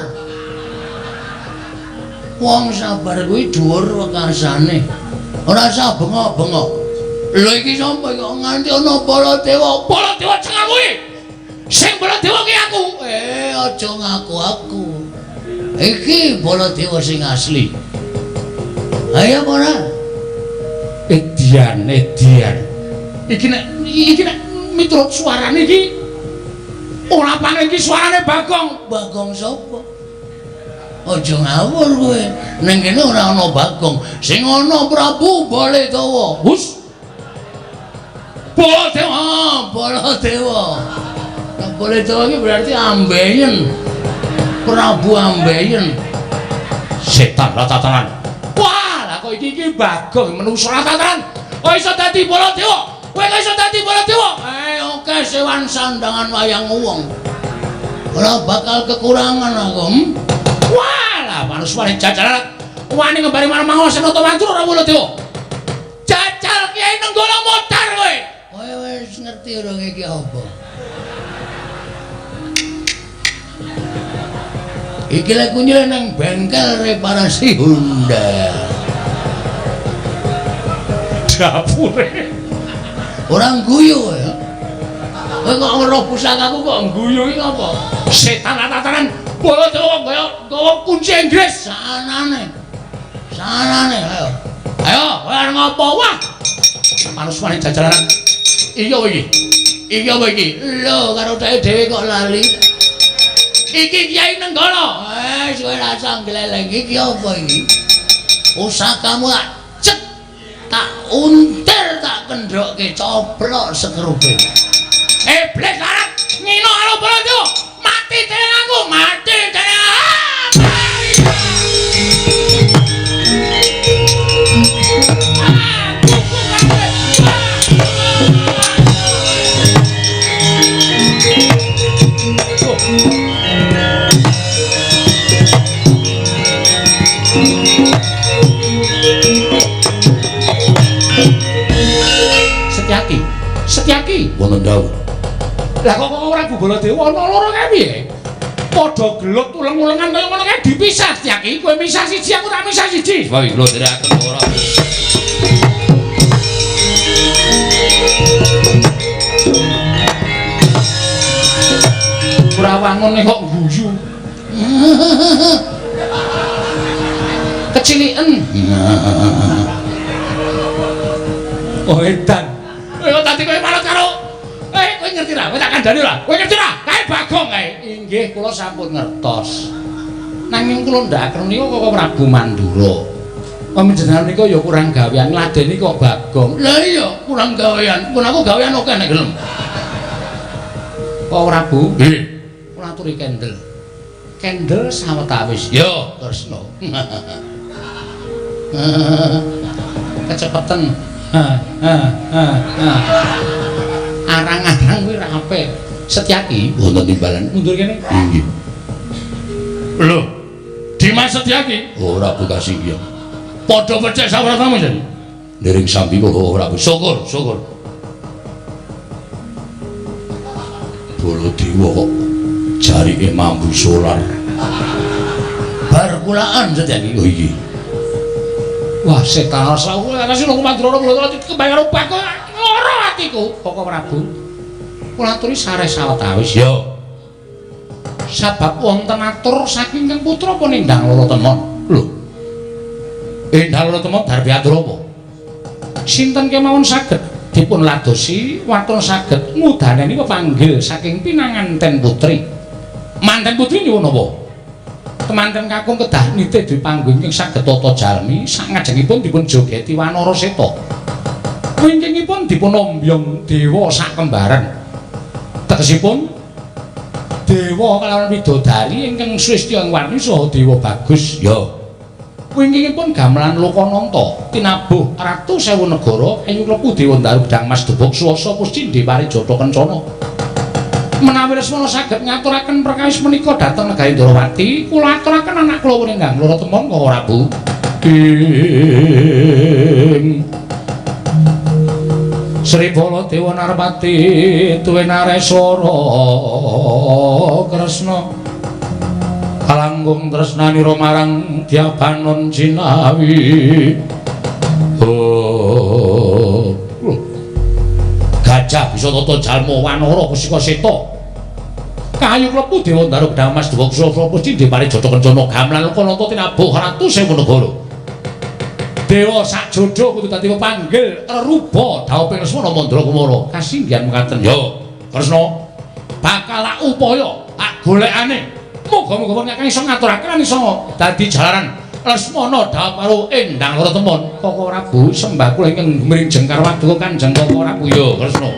Wong sabar kuwi dhuwur wekasane. Ora usah bengok-bengok. Lho iki sapa kok nganti ana Baladewa? Baladewa cengar kuwi. Sing Baladewa ki aku. Aja ngaku aku. Iki Baladewa sing asli. Ayo ora? Edian, edian. Iki nek miturut suarane iki ora paling iki suarane Bagong. Bagong sapa? Aja ngawur kowe. Ning kene ora ana Bagong. Sing ana Prabu Baladewa. Hus. Baladewa, Baladewa. Nek Baladewa iki berarti ambeien. Prabu ambeien. Setan ratatanan. Wah, lah kok iki Bagong menungso ratatanan. Kok iso dadi Baladewa? Kowe kok iso dadi Baladewa? Oke sewan sandangan wayang wong. Ora bakal kekurangan aku. Wah, lah manuswane jajalan wani ngembari marang Mangawa Mandura ora Baladewa. Jajal Kiai Nenggala modar kowe. Kowe wis ngerti urung iki apa? Iki lek kunyile nang bengkel reparasi Honda. Dapure. Ora guyu ya. Kowe kok weruh pusakaku kok guyu iki apa? Setan tatanan Baladewa kaya gawa kunci Inggris. Sanane. Sanane ayo. Ayo, kowe arep ngopo? Wah. Manuswane jajalan. Iki apa iki? Iki apa iki? Lho, karo dhek dhewe kok lali. Iki Kiai Nenggala. Kowe rasa gleleng iki apa iki? Pusakamu tak cet, tak untir, tak kendhokke coplok sekrupe. Iblis larat ngino karo Baladewa. Mati dening aku, mati dening aku. Setyaki, Setyaki wonten dawuh. Lah kok Prabu Baladewa ana loro kae piye? Padha gelut uleng-ulengan kaya ngono kae dipisah Setyaki. Kowe misah siji, aku tak misah siji. Wah, kula nderekaken ora. Ora wangune kok guyu. Keciliken. Oh edan. Kowe kok dadi kowe manut karo kowe ngerti ra? Kowe tak kandhani ora? Kowe ngerti ra? Kae Bagong kae. Inggih, kula sampun ngertos. Nanging kula ndakaken niku kok Prabu Mandura. Panjenengan niku ya kurang gawean, ngladeni kok Bagong. Lah iya, kurang gawean. Pun aku gawean akeh nek gelem. Kok Prabu? Nggih. Kula aturi kendel. Kendel sawetawis. Yo, Kresna. Kecepeten. Arang-arang kuwi ra apik. Setyaki wonten timbalan mundur kene. Inggih. Lho. Dimas Setyaki? Ora Prabu Kasinggihan. Padha becik sawratamu jan. Niring sambi kok ora. Syukur, syukur. Baladewa kok jarike mambu solar. Bar kulaan Setyaki. Oh iya. Wah, setan sawu ana sing Mandura kula kembang karo Bagong lara atiku. Koko Prabu. Kula aturi sareh sawetawis. Yo. Sabab wonten atur saking Kang Putra apa nindang loro temon. Lho. Endang loro temon darbe atur apa? Sinten kemawon saged Dipun ladosi waton saged ngudaneni pepanggil saking pinanganten putri. Manten putri nyuwun napa? Temanten kakung kedah nitih dwi panggung ingkang saged tata jalmi sangajengipun dipun jogeti Wanara Seta. Wingkingipun dipun ombyong dewa sakembaran. Tegesipun dewa kalawan widodari ingkang srestya ing warni saha dewa bagus. Ya. Wingkingipun gamelan Lokananta tinabuh ratu sewu negara kayu klepu dewa ndaru gedang mas debok swasa puscindhe parijata kencana. Menawi Lesmana saged ngaturaken perkawis menika dhateng negari Ndrawati, kula aturaken anak kula Wurenggang Loro Temon Koko Prabu. Ing Sri Baladewa Narpati tuwin Areswara Kresna kalangkung tresnanira marang Dyabanon Jinawi. Oh. Gajah bisa tata jalma wanara kusika seta. Kayu klepu dewa ndaru gedang mas dewa kusasa pusti parijata kencana gamelan Lokananta tinabuh ratu sewu negara. Dewa sakjodo kudu dadi pepanggil reruba dhawuhing Lesmana Mandra Kumara. Kasinggihan mekaten. Ya, Kresna bakal tak upaya tak golekane. Muga-muga wong kang iso ngaturaken iso dadi jalaran Lesmana dhawuh karo Endang Loro Temon. Koko Prabu sembah kula ingkang gumring jengkar waduka Kanjeng Koko Prabu. Ya, Kresna.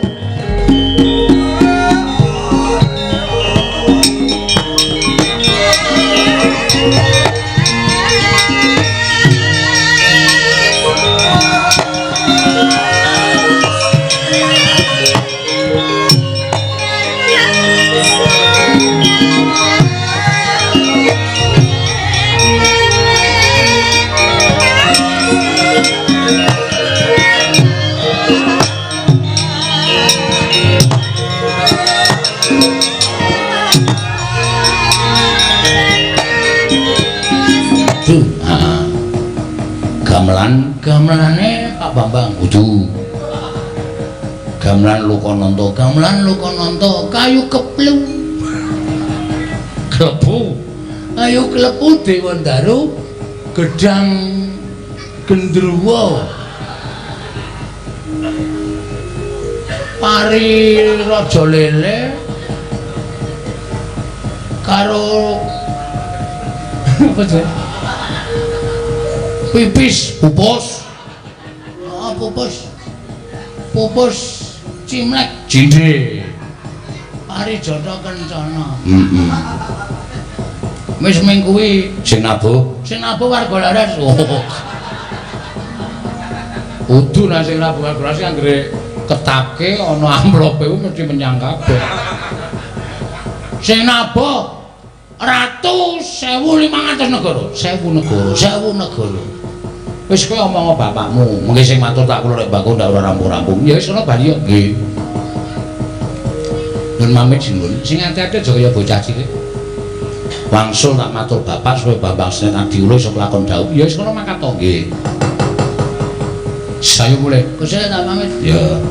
Gamelan gamelane Pak Bambang kudu gamelan Lokananta gamelan Lokananta kayu keplu klebu kayu klepu dewa ndaru gedang gendruwo pari raja lele karo apa jenenge pipis pupus. Oh, pupus pupus cimlek cindhe parijata kencana. Heeh. Wis ming kuwi sing nabuh sing nabuh warga laras. Oh. Kudu nek sing nabuh warga laras anggere ketake ana amplope kuwi mesti menyang kabeh. Sing nabuh ratu 1500 negara, 1000 negara, 1000 negara. Wis kowe omong bapakmu, mengke sing matur tak kula rek mbakku ndak ora rampung-rampung. Ya wis ana bali yo. Nggih. Nyun pamit sinuwun. Sing ati-ati aja kaya bocah cilik. Wangsul tak matur bapak supaya Bambang Senet Adiwulo iso kelakon dhawuh. Ya wis kono mangkat to nggih. Saya mulai. Gusti tak pamit. Ya.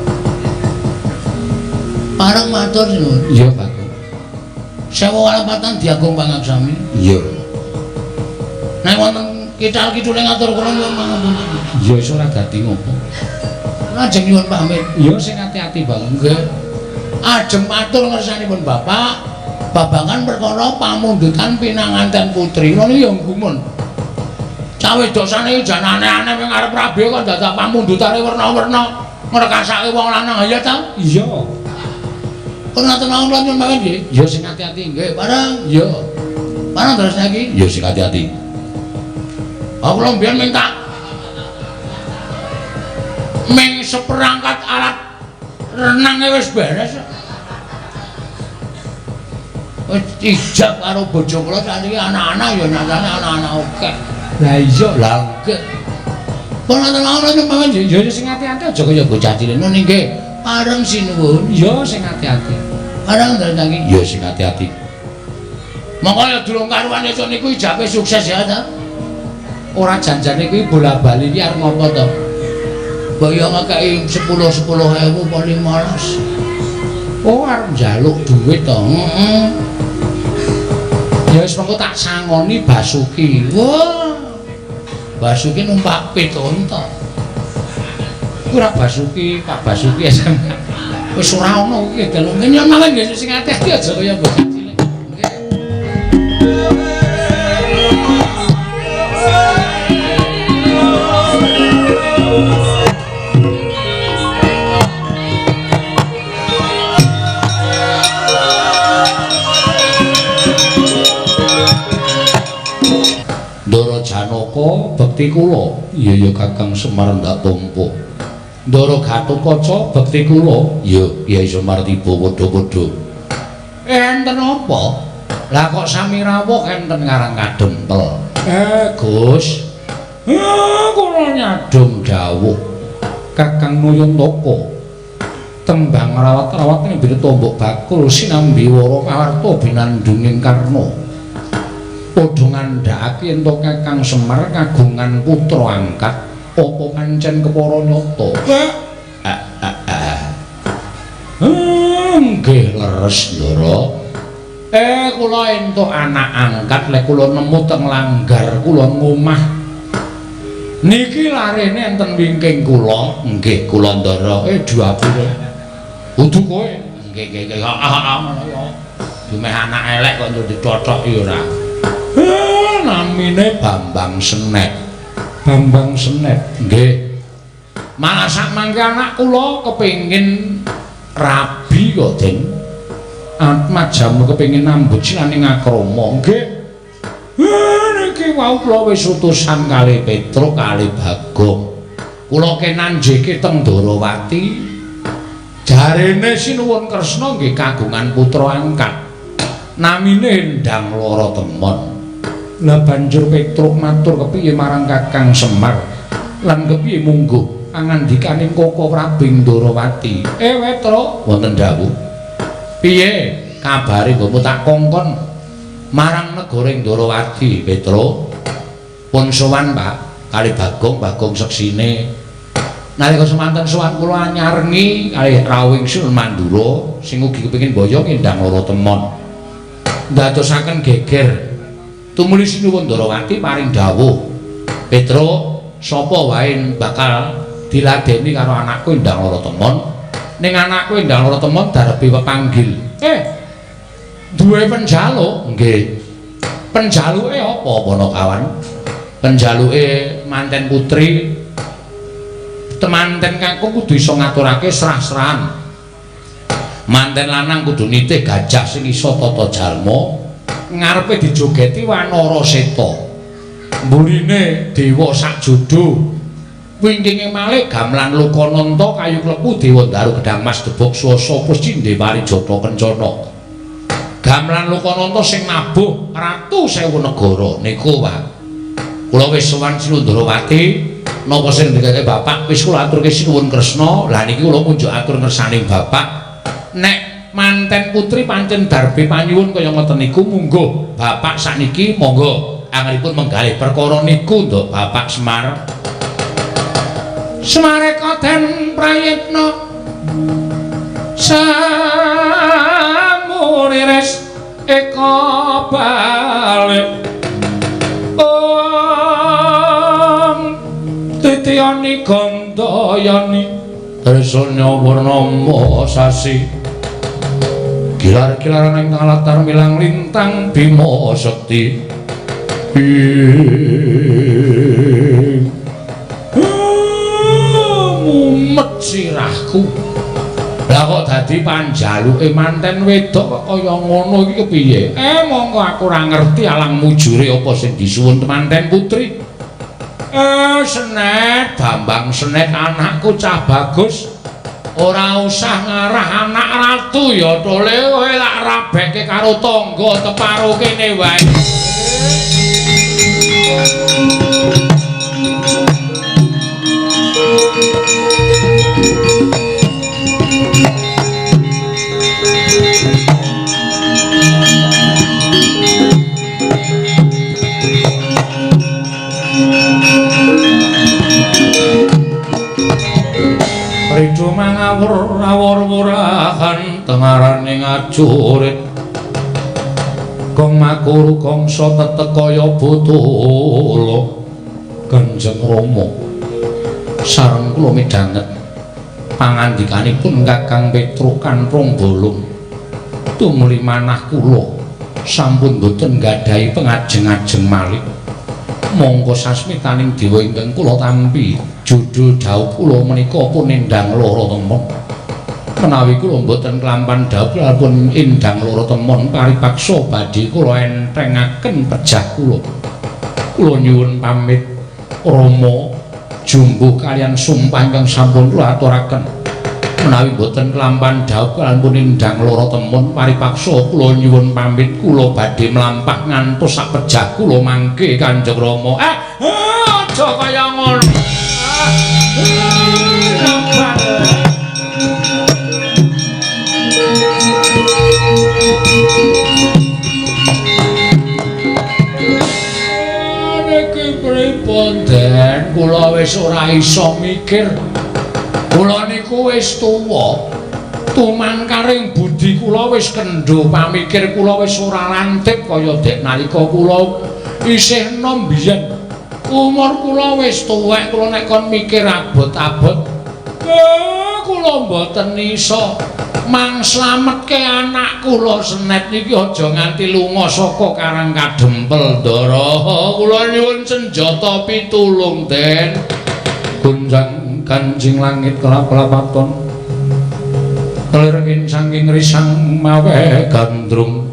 Pareng matur sinuwun. Iya, Pak. Sewu walepatan diagung pangaksami. Iya. Nek wonten kital kidule ngatur kula nyuwun pangapunten. Ya wis ora dadi ngopo. Lajeng nyuwun pamit. Ya sing ati-ati, Bang. Nggih. Ajeng matur ngersanipun Bapak babagan perkara pamundutan pinanganten putri. Ngono ya gumun. Cah wedok saniki jan aneh-aneh ming arep rabi kok dadak pamundutane werna-werna ngrekasake wong lanang ya ta? Iya. Pun ngaten mawon kula nyuwun pamit nggih. Ya sing ati-ati nggih, bareng. Iya. Bareng terus niki. Ya sing ati-ati. Aku kula mbiyen minta ming seperangkat alat renange wis beres. Wis ijab karo bojo kula sakniki anak-anak ya nyatane anak-anak akeh. Lah iya lah nggih. Pun ngaten mawon nyuwun pamit nggih. Ya sing ati-ati aja kaya bocah cilik. Ngono nggih. Pareng sinuwun. Ya sing ati-ati. Pareng terus niki. Ya sing ati-ati. Monggo ya durung karuan esuk niku ijabe sukses ya ta. Ora janjane kuwi bola-bali iki arep ngopo to? Mbok yo ngekeki 10-10 ewu apa 15. Oh arep njaluk duit to. Heeh. Ya wis mengko tak sangoni Basuki. Wah. Basuki numpak pit unta. Ora Basuki, Pak Basuki SMA. Wis ora ono iki dalu. Nyen malah nggih sing ati-ati aja kaya bocah cilik. Nggih. Ndara Janaka bekti kula. Iya ya Kakang Semar ndak tampa. Ndara Gatotkaca bekti kula. Iya Kyai Semar tiba padha-padha. Enten apa? Lah kok sami rawuh enten Karang Kadempel. Gus. Kula nyadong dawuh. Kakang Nuyantaka. Tembang rawat-rawat ing bir tombok bakul sinambi wara pawarta binandunging karna. Padha ngandhakake yen to Kakang Semar kagungan putra angkat apa pancen kepara nyata? Nggih leres Ndara. Kula entuk anak angkat lek kula nemu teng langgar kula ngomah. Niki larene enten wingking kula. Nggih kula Ndara. Duapure. Kudu kowe. Nggih nggih nggih. Heeh ngono ya. Dumeh anak elek kok njur dicocok ora. Namine Bambang Senet. Bambang Senet. Nggih. Malah sak mangke anak kula kepengin rabi kok, Den. Atmajamu kepengin nambut sinaning akrama. Nggih. Niki wau kula wis utusan kalih Petruk kalih Bagong. Kula kenanjeke teng Ndorowati. Jarene Sinuwun Kresna nggih kagungan putra angkat. Namine Endang Loro Temon. Lah banjur Petruk matur kepiye marang Kakang Semar lan kepiye mungguh pangandikaning Koko Prabu Ndorowati. Petruk, wonten dawuh. Piye kabare nggonmu tak kongkon marang negara Ndorowati, Petruk? Pun sowan, Pak, kalih Bagong, Bagong seksine. Nalika semanten sowan kula nyarengi kalih rawuhing Sunan Mandura sing ugi kepengin boyong Endang Loro Temon. Ndadosaken geger. Tumuli Sinuwun Ndorowati paring dawuh, Petruk, sapa wae bakal diladeni karo anakku Endang Loro Temon? Ning anakku Endang Loro Temon darepe pepanggil. Duwe penjaluk? Nggih. Penjaluke apa Panakawan? Penjaluke manten putri. Temanten kakung kudu iso ngaturake serah-serahan. Manten lanang kudu nitih gajah sing iso tata jalma. Ngarepe dijogeti Wanara Seta. Mburine dewa sakjodo. Wingkinge malih gamelan Lokananta kayu klepu dewa daru gedang mas debok swasa puscindhe parijata kencana. Gamelan Lokananta sing nabuh ratu sewu negara niku, Pak. Kula wis sowan Sinundrawati, napa sing ndikake bapak wis kula aturke Sinuwun Kresna. Lah niki kula munjuk atur ngersaning bapak. Nek manten putri pancen darbe panyuwun kaya ngoten niku mungguh bapak sakniki monggo anggenipun menggalih perkara niku nduk Bapak Semar. Semareka den prayitna samuriris eka balik om titiyani gandayani tresna purnama sasi gilar-gilaran ing latar milang lintang Bima Sekti. Mumet sirahku. Lah kok dadi panjaluke manten wedok kok kaya ngono iki kepiye? Mongko aku ora ngerti alang mujure apa sing disuwun manten putri. Senet, Bambang Senet anakku cah bagus. Ora usah ngarah anak ratu ya tole kowe lak rabeke karo tangga teparo kene wae. Rido mangawur awur-wurahan tengaraning ajurit Gong makuru gongso tetek kaya botolo. Kanjeng Rama sareng kula midhanget Pangandikanipun Kakang Petruk Kantrung Bolong tumuli manah kula sampun boten nggadahi pengajeng-ajeng malih. Monggo sasmitaning dewa ingkang kula tampi judul dhawuh kula menika pun endang lara temon. Menawi kula mboten klampan dhawuh pun endang lara temon paripaksa badhe kula entengaken pejah kula. Kula nyuwun pamit Rama jumbuh kalian sumpah ingkang sampun kula aturaken. Menawi mboten klampan dhawuh kalian pun endang lara temon paripaksa kula nyuwun pamit kula badhe mlampah ngantos sak pejah kula mangke Kanjeng Rama. Aja kaya ngono. Niki pripun, Den? Kula wis ora iso mikir. Kula niku wis tuwa. Tumangkaring budi kula wis kendho, pamikir kula wis ora lantip kaya dek nalika kula isih enom biyen. Umur kula wis tuwek, kula nek kon mikir abot-abot, kula mboten iso mang slametke anak kula Senet niki aja nganti lunga saka Karang Kadempel, Ndara. Kula nyuwun senjata pitulung, Den. Gonjang kanjing langit kelap-kelapaton kelirengin saking risang mawe gandrung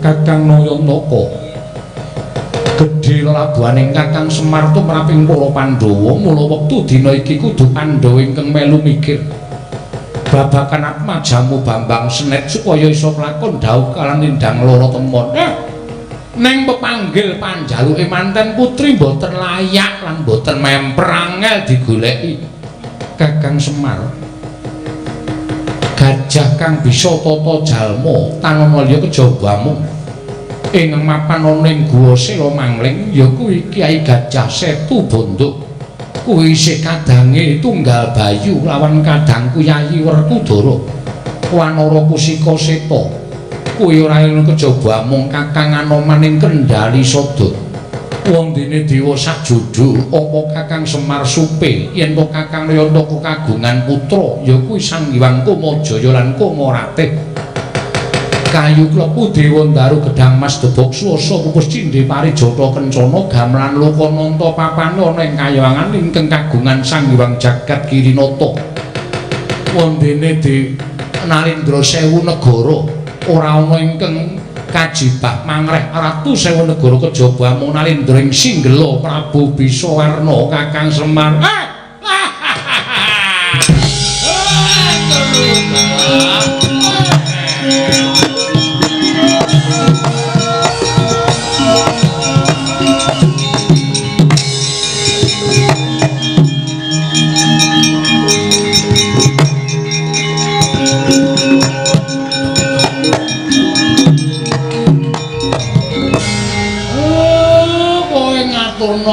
Kakang Nayantaka gedhe lelabuhaning Kakang Semar tumraping para Pandhawa. Mula wektu dina iki kudu Pandhawa ingkang melu mikir babagan atmajamu Bambang Senet supaya iso kelakon dhawuh kalan endang lara temon. Neng pepanggil panjaluke manten putri mboten layak lan mboten memper angel digoleki. Kakang Semar gajah kang bisa tata jalma tanana liya kejabamu ing mapan ana ing Guwa Sela Mangling ya kuwi Kyai Gajah Setu Bondo. Kuwi isih kadange Tunggal Bayu lawan kadangku Yayi Werkudara Wanara Kusika Seta. Kuwi ora ing kejaba mung Kakang Anoman ing Kendali Sada. Wondene dewa sajudu apa Kakang Semar supe yen to Kakang Nayantaka kagungan putra ya kuwi Sang Hyang Kamajaya lan Kamaratih. Kayu klepu dewa ndaru gedang mas debok swasa pupus cindhe parijata kencana gamelan lokananta papane ana ing kayangan ingkang kagungan Sang Hyang Jagat Girinata. Wondene de Narendra Sewu negara ora ana ingkang kajibah mangreh ratu sewu negara kejaba mung Narendra ing Singgela Prabu Bisawarna Kakang Semar.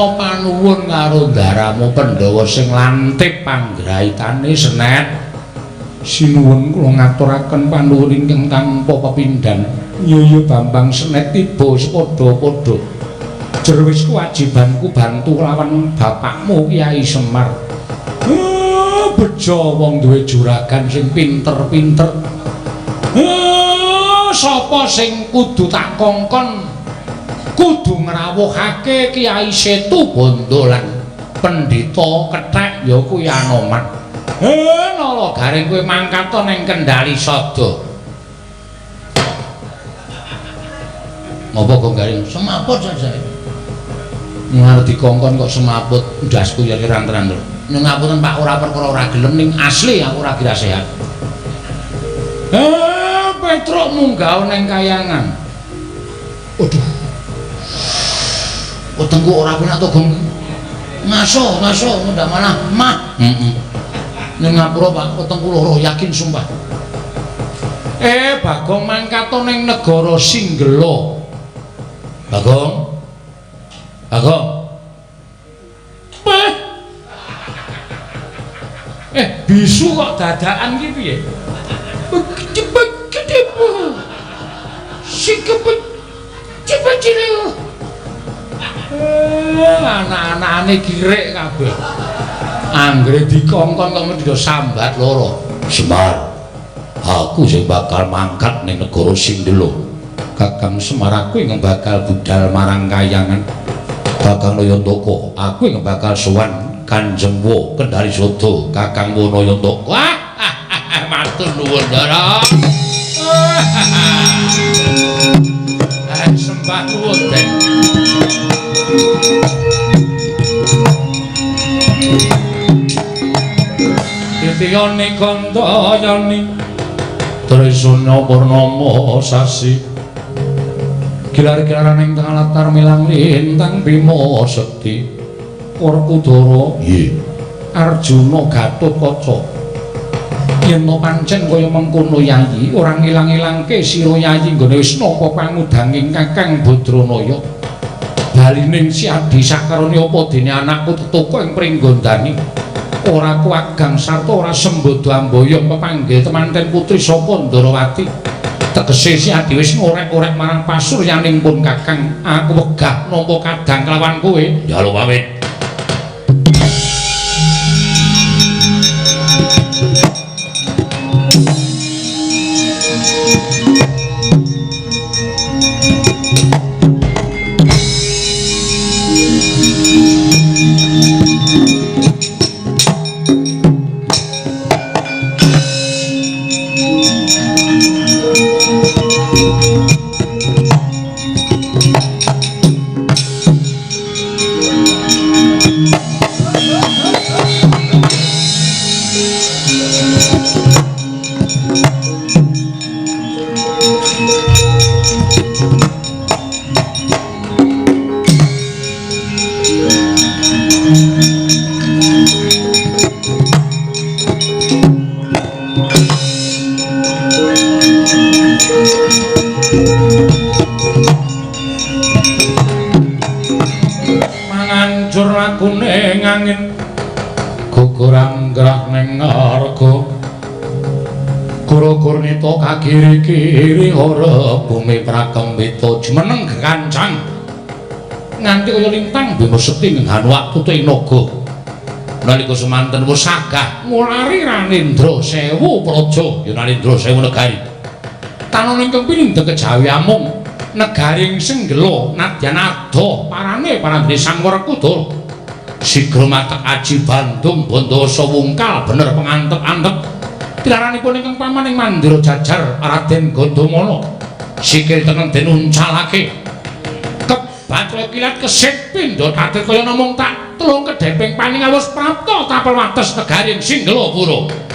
Panuwun karo ndaramu Pandhawa sing lantip panggraitane Senet. Sinuwun kula ngaturaken panuwun ingkang tanpa pepindhan. Iya Bambang Senet tiba padha-padha. Jer wis kewajibanku bantu lawan bapakmu Kyai Semar. Bejo wong duwe juragan sing pinter-pinter. Sapa sing kudu tak kongkon kudu ngrawuhake Kyai Setu Bondo lan Pendhita Kethek ya kuwi Anoman. Nala garing kowe mangkat ning Kendali Sada. Ngopo kok garing semaput saja. Ngarep dikongkon kok semaput ndasku ya kirang-terang. Nyuwun ngapunten Pak, ora perkara ora gelem ning asli aku ora kira sehat. Petruk munggah ning kayangan. Waduh. Wetengku ora penak to, Gong. Ngaso, ngaso, ndak malah mah. Heeh. Ning ngapura Pak, wetengku loro yakin sumpah. Bagong mangkat ning negara Singgela. Bagong. Bagong. Bisu kok dadakan ki piye? Anak-anakane kirik kabeh. Anggere dikongkon kok mesti sambat loro. Semar, aku sing bakal mangkat ning negara Sindela. Kakang Semar, aku ingkang bakal budal marang kayangan. Kakang Nayantaka, aku ingkang bakal sowan Kanjeng Wa Kendari Sada, Kakang Wa Nayantaka. Wah, matur nuwun, Ndara. Sembah nuwun, Den. Titiyane kandayani Trisuna purnama sasi gilar-gilaran ing tengah latar milang lintang Bima Sekti Werkudara. Nggih. Arjuna Gatotkaca. Yen to pancen kaya mengkono Yayi, ora ngilang-ilangke sira Yayi nggone wis nampa pangudanging Kakang Badranaya. Balining si Adi sakarone apa dene anakku tetoko ing pringgondani. Ora kuwagang sarta ora sembodo amboyong pepanggil temanten putri saka Ndarawati. Tegese si Adi wis ngorek-orek marang pasuryaning pun Kakang. Aku wegah nampa kadang kelawan kowe. Njaluk pamit. Mangancur lakune angin guguran gerah ning ngarga guru-gurnita kagiri-kiri ora bumi prakembita jumeneng gekancang nganti kaya lintang Bima Sekti nghan waktu ing naga. Nalika semanten wis sagah ngulari Ranendra sewu praja, ya Narendra sewu negari. Tanon ingkang pinindha kejawi amung negari ing Senggela nadyan adoh parane parandene Sang Werkudara. Sigra matek aji Bandung Bandawasa wungkal bener pengantep-antep. Tilaranipun ingkang paman ing mandira jajar Raden Gandamana. Sikil tengen den uncalake. Kebaca kilat kesit pindha tatit kaya namung tak telung kedheping paning alus prapta tapel wates negari ing Singgelapura.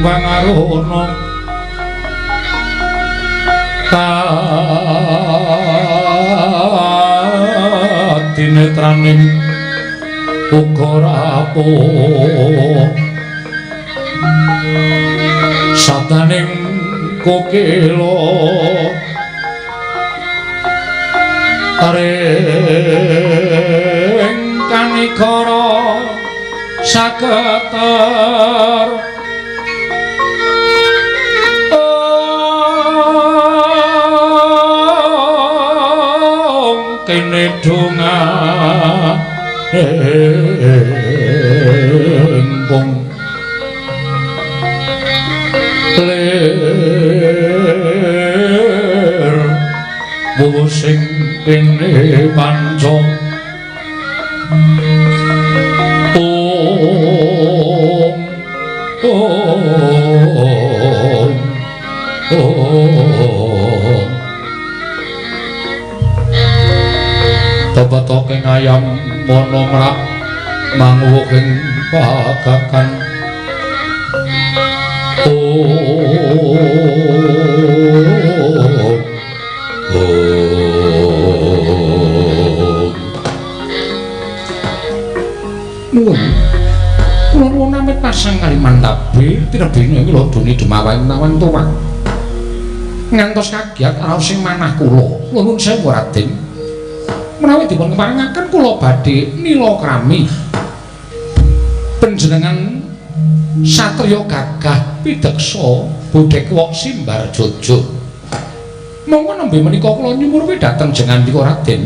Wangaruna kadinetraning uga rapuh sabdaning kokila ring kanikara saketer kene donga engkong lir wuwu sing kene panca om om om Tebetoking ayam mono mrak manguwuhing pagakan om om. Nuwun kula nuwun amit pasang Kalimantabe tinebihna iki lho doni dumawaing nawang tuwang ngantos kagiat raos sing manah kula. Kula nuwun sewu Raden. Menawi dipun keparengaken kula badhe nilakrami panjenengan satriya gagah pideksa bodhek wok simbar jojo. Monggo nembe menika kula nyumurwi dhateng jengandika Raden.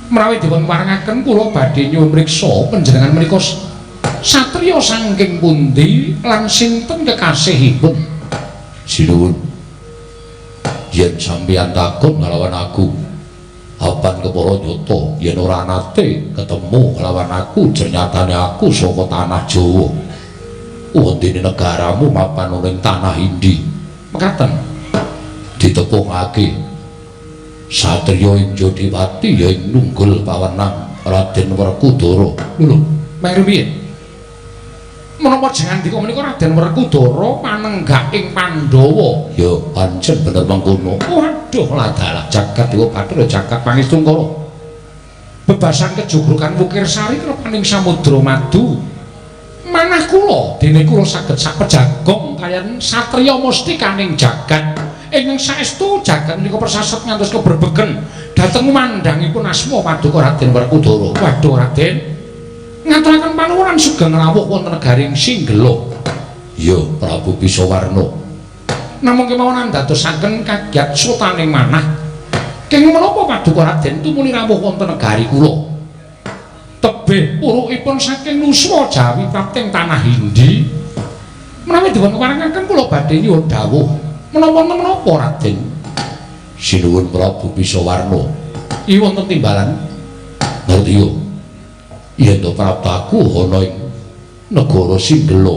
Menawi dipun keparengaken kula badhe nyuwun mriksa panjenengan menika satriya saking pundi lan sinten kekasihipun. Sinuwun, yen sampeyan takon kalawan aku apan kepara nyata yen ora nate ketemu kelawan aku, jernyatane aku saka tanah Jawa. Wondene negaramu mapan ning tanah Indi. Mekaten ditepungake satriya ing Jodipati ya ing nunggul pawenang Raden Werkudara. Lho, meh piye? Menapa jengandika menika Raden Werkudara panenggak ing Pandhawa? Ya pancen bener mengkono. Waduh, ladalah jagat dewa Bathara jagat pangestungkara. Bebasan kejogrukan Wukir Sari klepaning samudra madu. Manah kula dene kula saged sapejagong kaliyan satriya mustikaning jagat. Ingkang saestu jagat menika persaset ngantos kebrebegen dhateng mandhangipun asma paduka Raden Werkudara. Waduh Raden, ngaturaken panuwunan sugeng rawuh wonten negaring Singgela. Ya Prabu Bisawarna. Namung kemawon andadosaken kagiat sutaning manah. Kenging menapa paduka Raden tumuli rawuh wonten negari kula? Tebih purukipun saking nuswa Jawi prapting tanah Hindi. Menawi dipun keparengaken kula badhe nyuwun dawuh. Menapa menapa Raden? Sinuwun Prabu Bisawarna. Iki wonten timbalan. Ngerti yo. Yen to praptaku ana ing negara Singgela,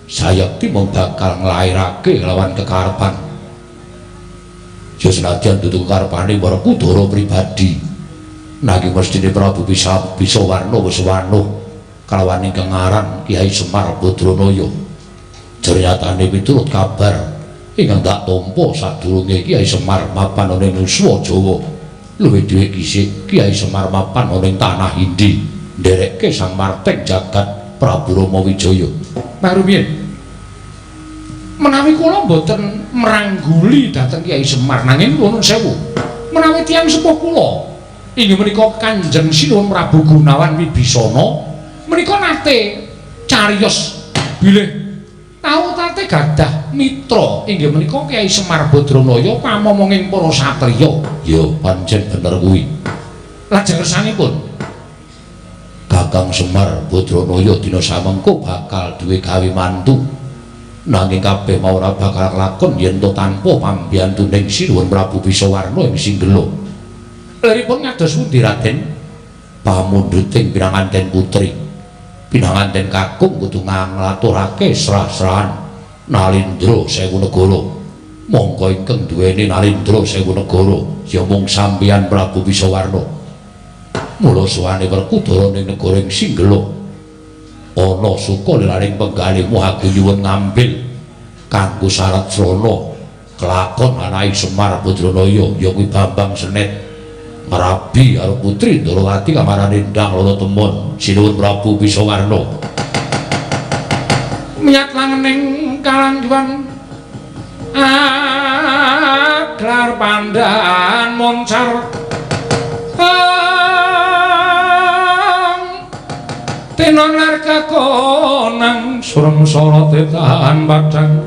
sayekti mung bakal nglairake lawan kekarepan. Ya senadyan dudu kekarepane Werkudara pribadi, nanging mestine Prabu Bisawarna wis wanuh kalawan ingkang aran Kyai Semar Badranaya. Jernyatane miturut kabar ingkang tak tampa sadurunge Kyai Semar mapan ana ing Nuswa Jawa, luwih dhewe kisik Kyai Semar mapan ana ing tanah Hindi. Nderekke Sang Marteng jagat Prabu Rama Wijaya. Marumiyin menawi kula mboten merangguli dhateng Kyai Semar, nanging nuwun sewu menawi tiyang sepuh kula inggih menika Kanjeng Sinuwun Prabu Gunawan Wibisana Menika nate cariyos bilih tau tate gadah mitra inggih menika Kyai Semar Badranaya pamomonging para satriya. Ya pancen bener kuwi. Lajeng kersanipun Kakang Semar Badranaya dina samengko bakal duwe gawe mantu. Nanging kabeh mau ora bakal lakon yen to tanpa pambiyantuning Sinuwun Prabu Bisawarna ing Singgela. Liripun ngados pundi Raden? Pamundhuting pinanganten putri, pinanganten kakung kudu nglaturake srah-srahan Nalindra Sewu Negara. Monggo ingkang duweni Nalindra Sewu Negara ya mung sampeyan Prabu Bisawarna. Mula suwane Werkudara ning negara ing Singgela ana suka liraning penggalihmu aku nyuwun ngambil kanggo syarat srana kelakon anake Semar Badranaya ya kuwi Bambang Senet ngrabi karo putri Ndorowati kang arane Endang Loro Temon. Sinuwun Prabu Bisawarna. Miyat langening kalangguan aglar pandhan moncar tinon larga konang surem sorote tahan padang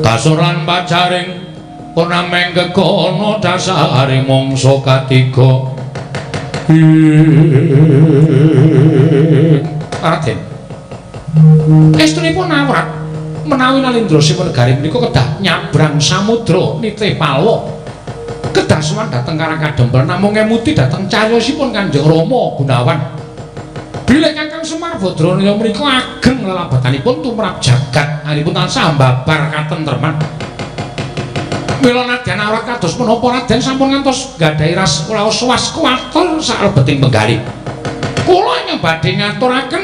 kasuran pacaring konameng kekono dasare mangsa katiga. Raden, estunipun awrat menawi Nalindra Sewu Negari menika kedah nyabrang samudra nitih palwa kedah sowan dhateng Karang Kadempel namung ngemuti dhateng cariyosipun Kanjeng Rama Gunawan. Bilih Kakang Semar Badranaya menika ageng lelabatanipun tumrap jagat anipun tansah mbabar katentreman. Mila nadyan awrat kados menapa Raden sampun ngantos gadhahi ras raos was kuwatir saklebeting penggalih. Kula ingkang badhe ngaturaken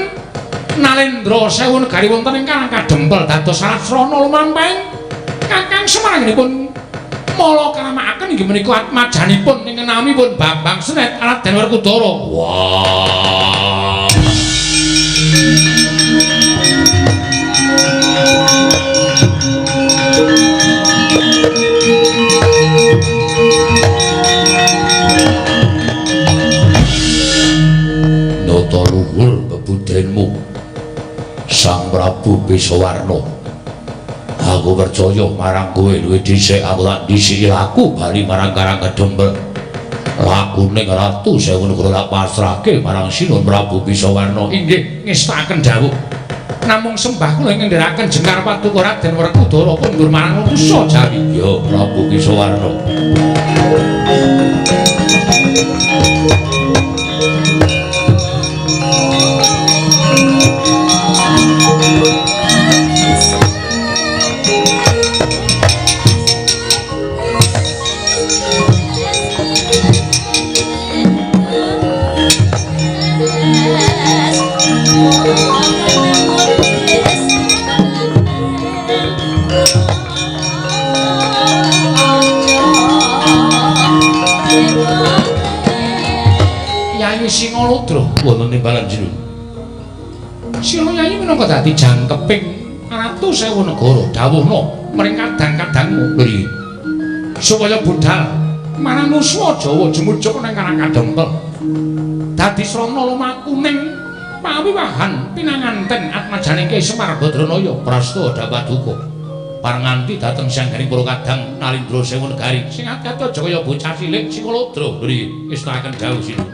Nalindra Sewu Negari wonten ing Karang Kadempel dados syarat srana lumampahing Kakang Semar anggenipun mala karamakaken inggih menika atmajanipun ing namipun Bambang Senet Raden Werkudara. Wah. Nata luhur bebudenmu Sang Prabu Bisawarna. Aku percaya marang kowe luwih dhisik aku tak dhisiki laku bali marang Karang Kadempel. Lakune Ratu Sewu Negara tak pasrahke marang Sinuwun Prabu Bisawarna. Inggih ngestakaken dawuh. Namung sembah kula ing ngendheraken jengkar paduka Raden Werkudara kondur marang Nusa Jawi. Ya Prabu Bisawarna. Yayi Singaludra wonten timbalan jero. Sira Yayi minangka dadi jangkeping Ratu Sewu Negara dawuhna mring kadang-kadangmu Lho supaya budhal marang Nusa Jawa jumujuk nang Karang Kadempel. Dadi srana lumaku ning pawiwahan pinanganten atmajane Ki Semar Badranaya prasta dapaduka. Pareng nganti dhateng sanggaring para kadang Nalindra Sewu Negari sing ati-ati aja kaya bocah cilik Singaludra. Lho iki ngestakaken dawuh sinuwun.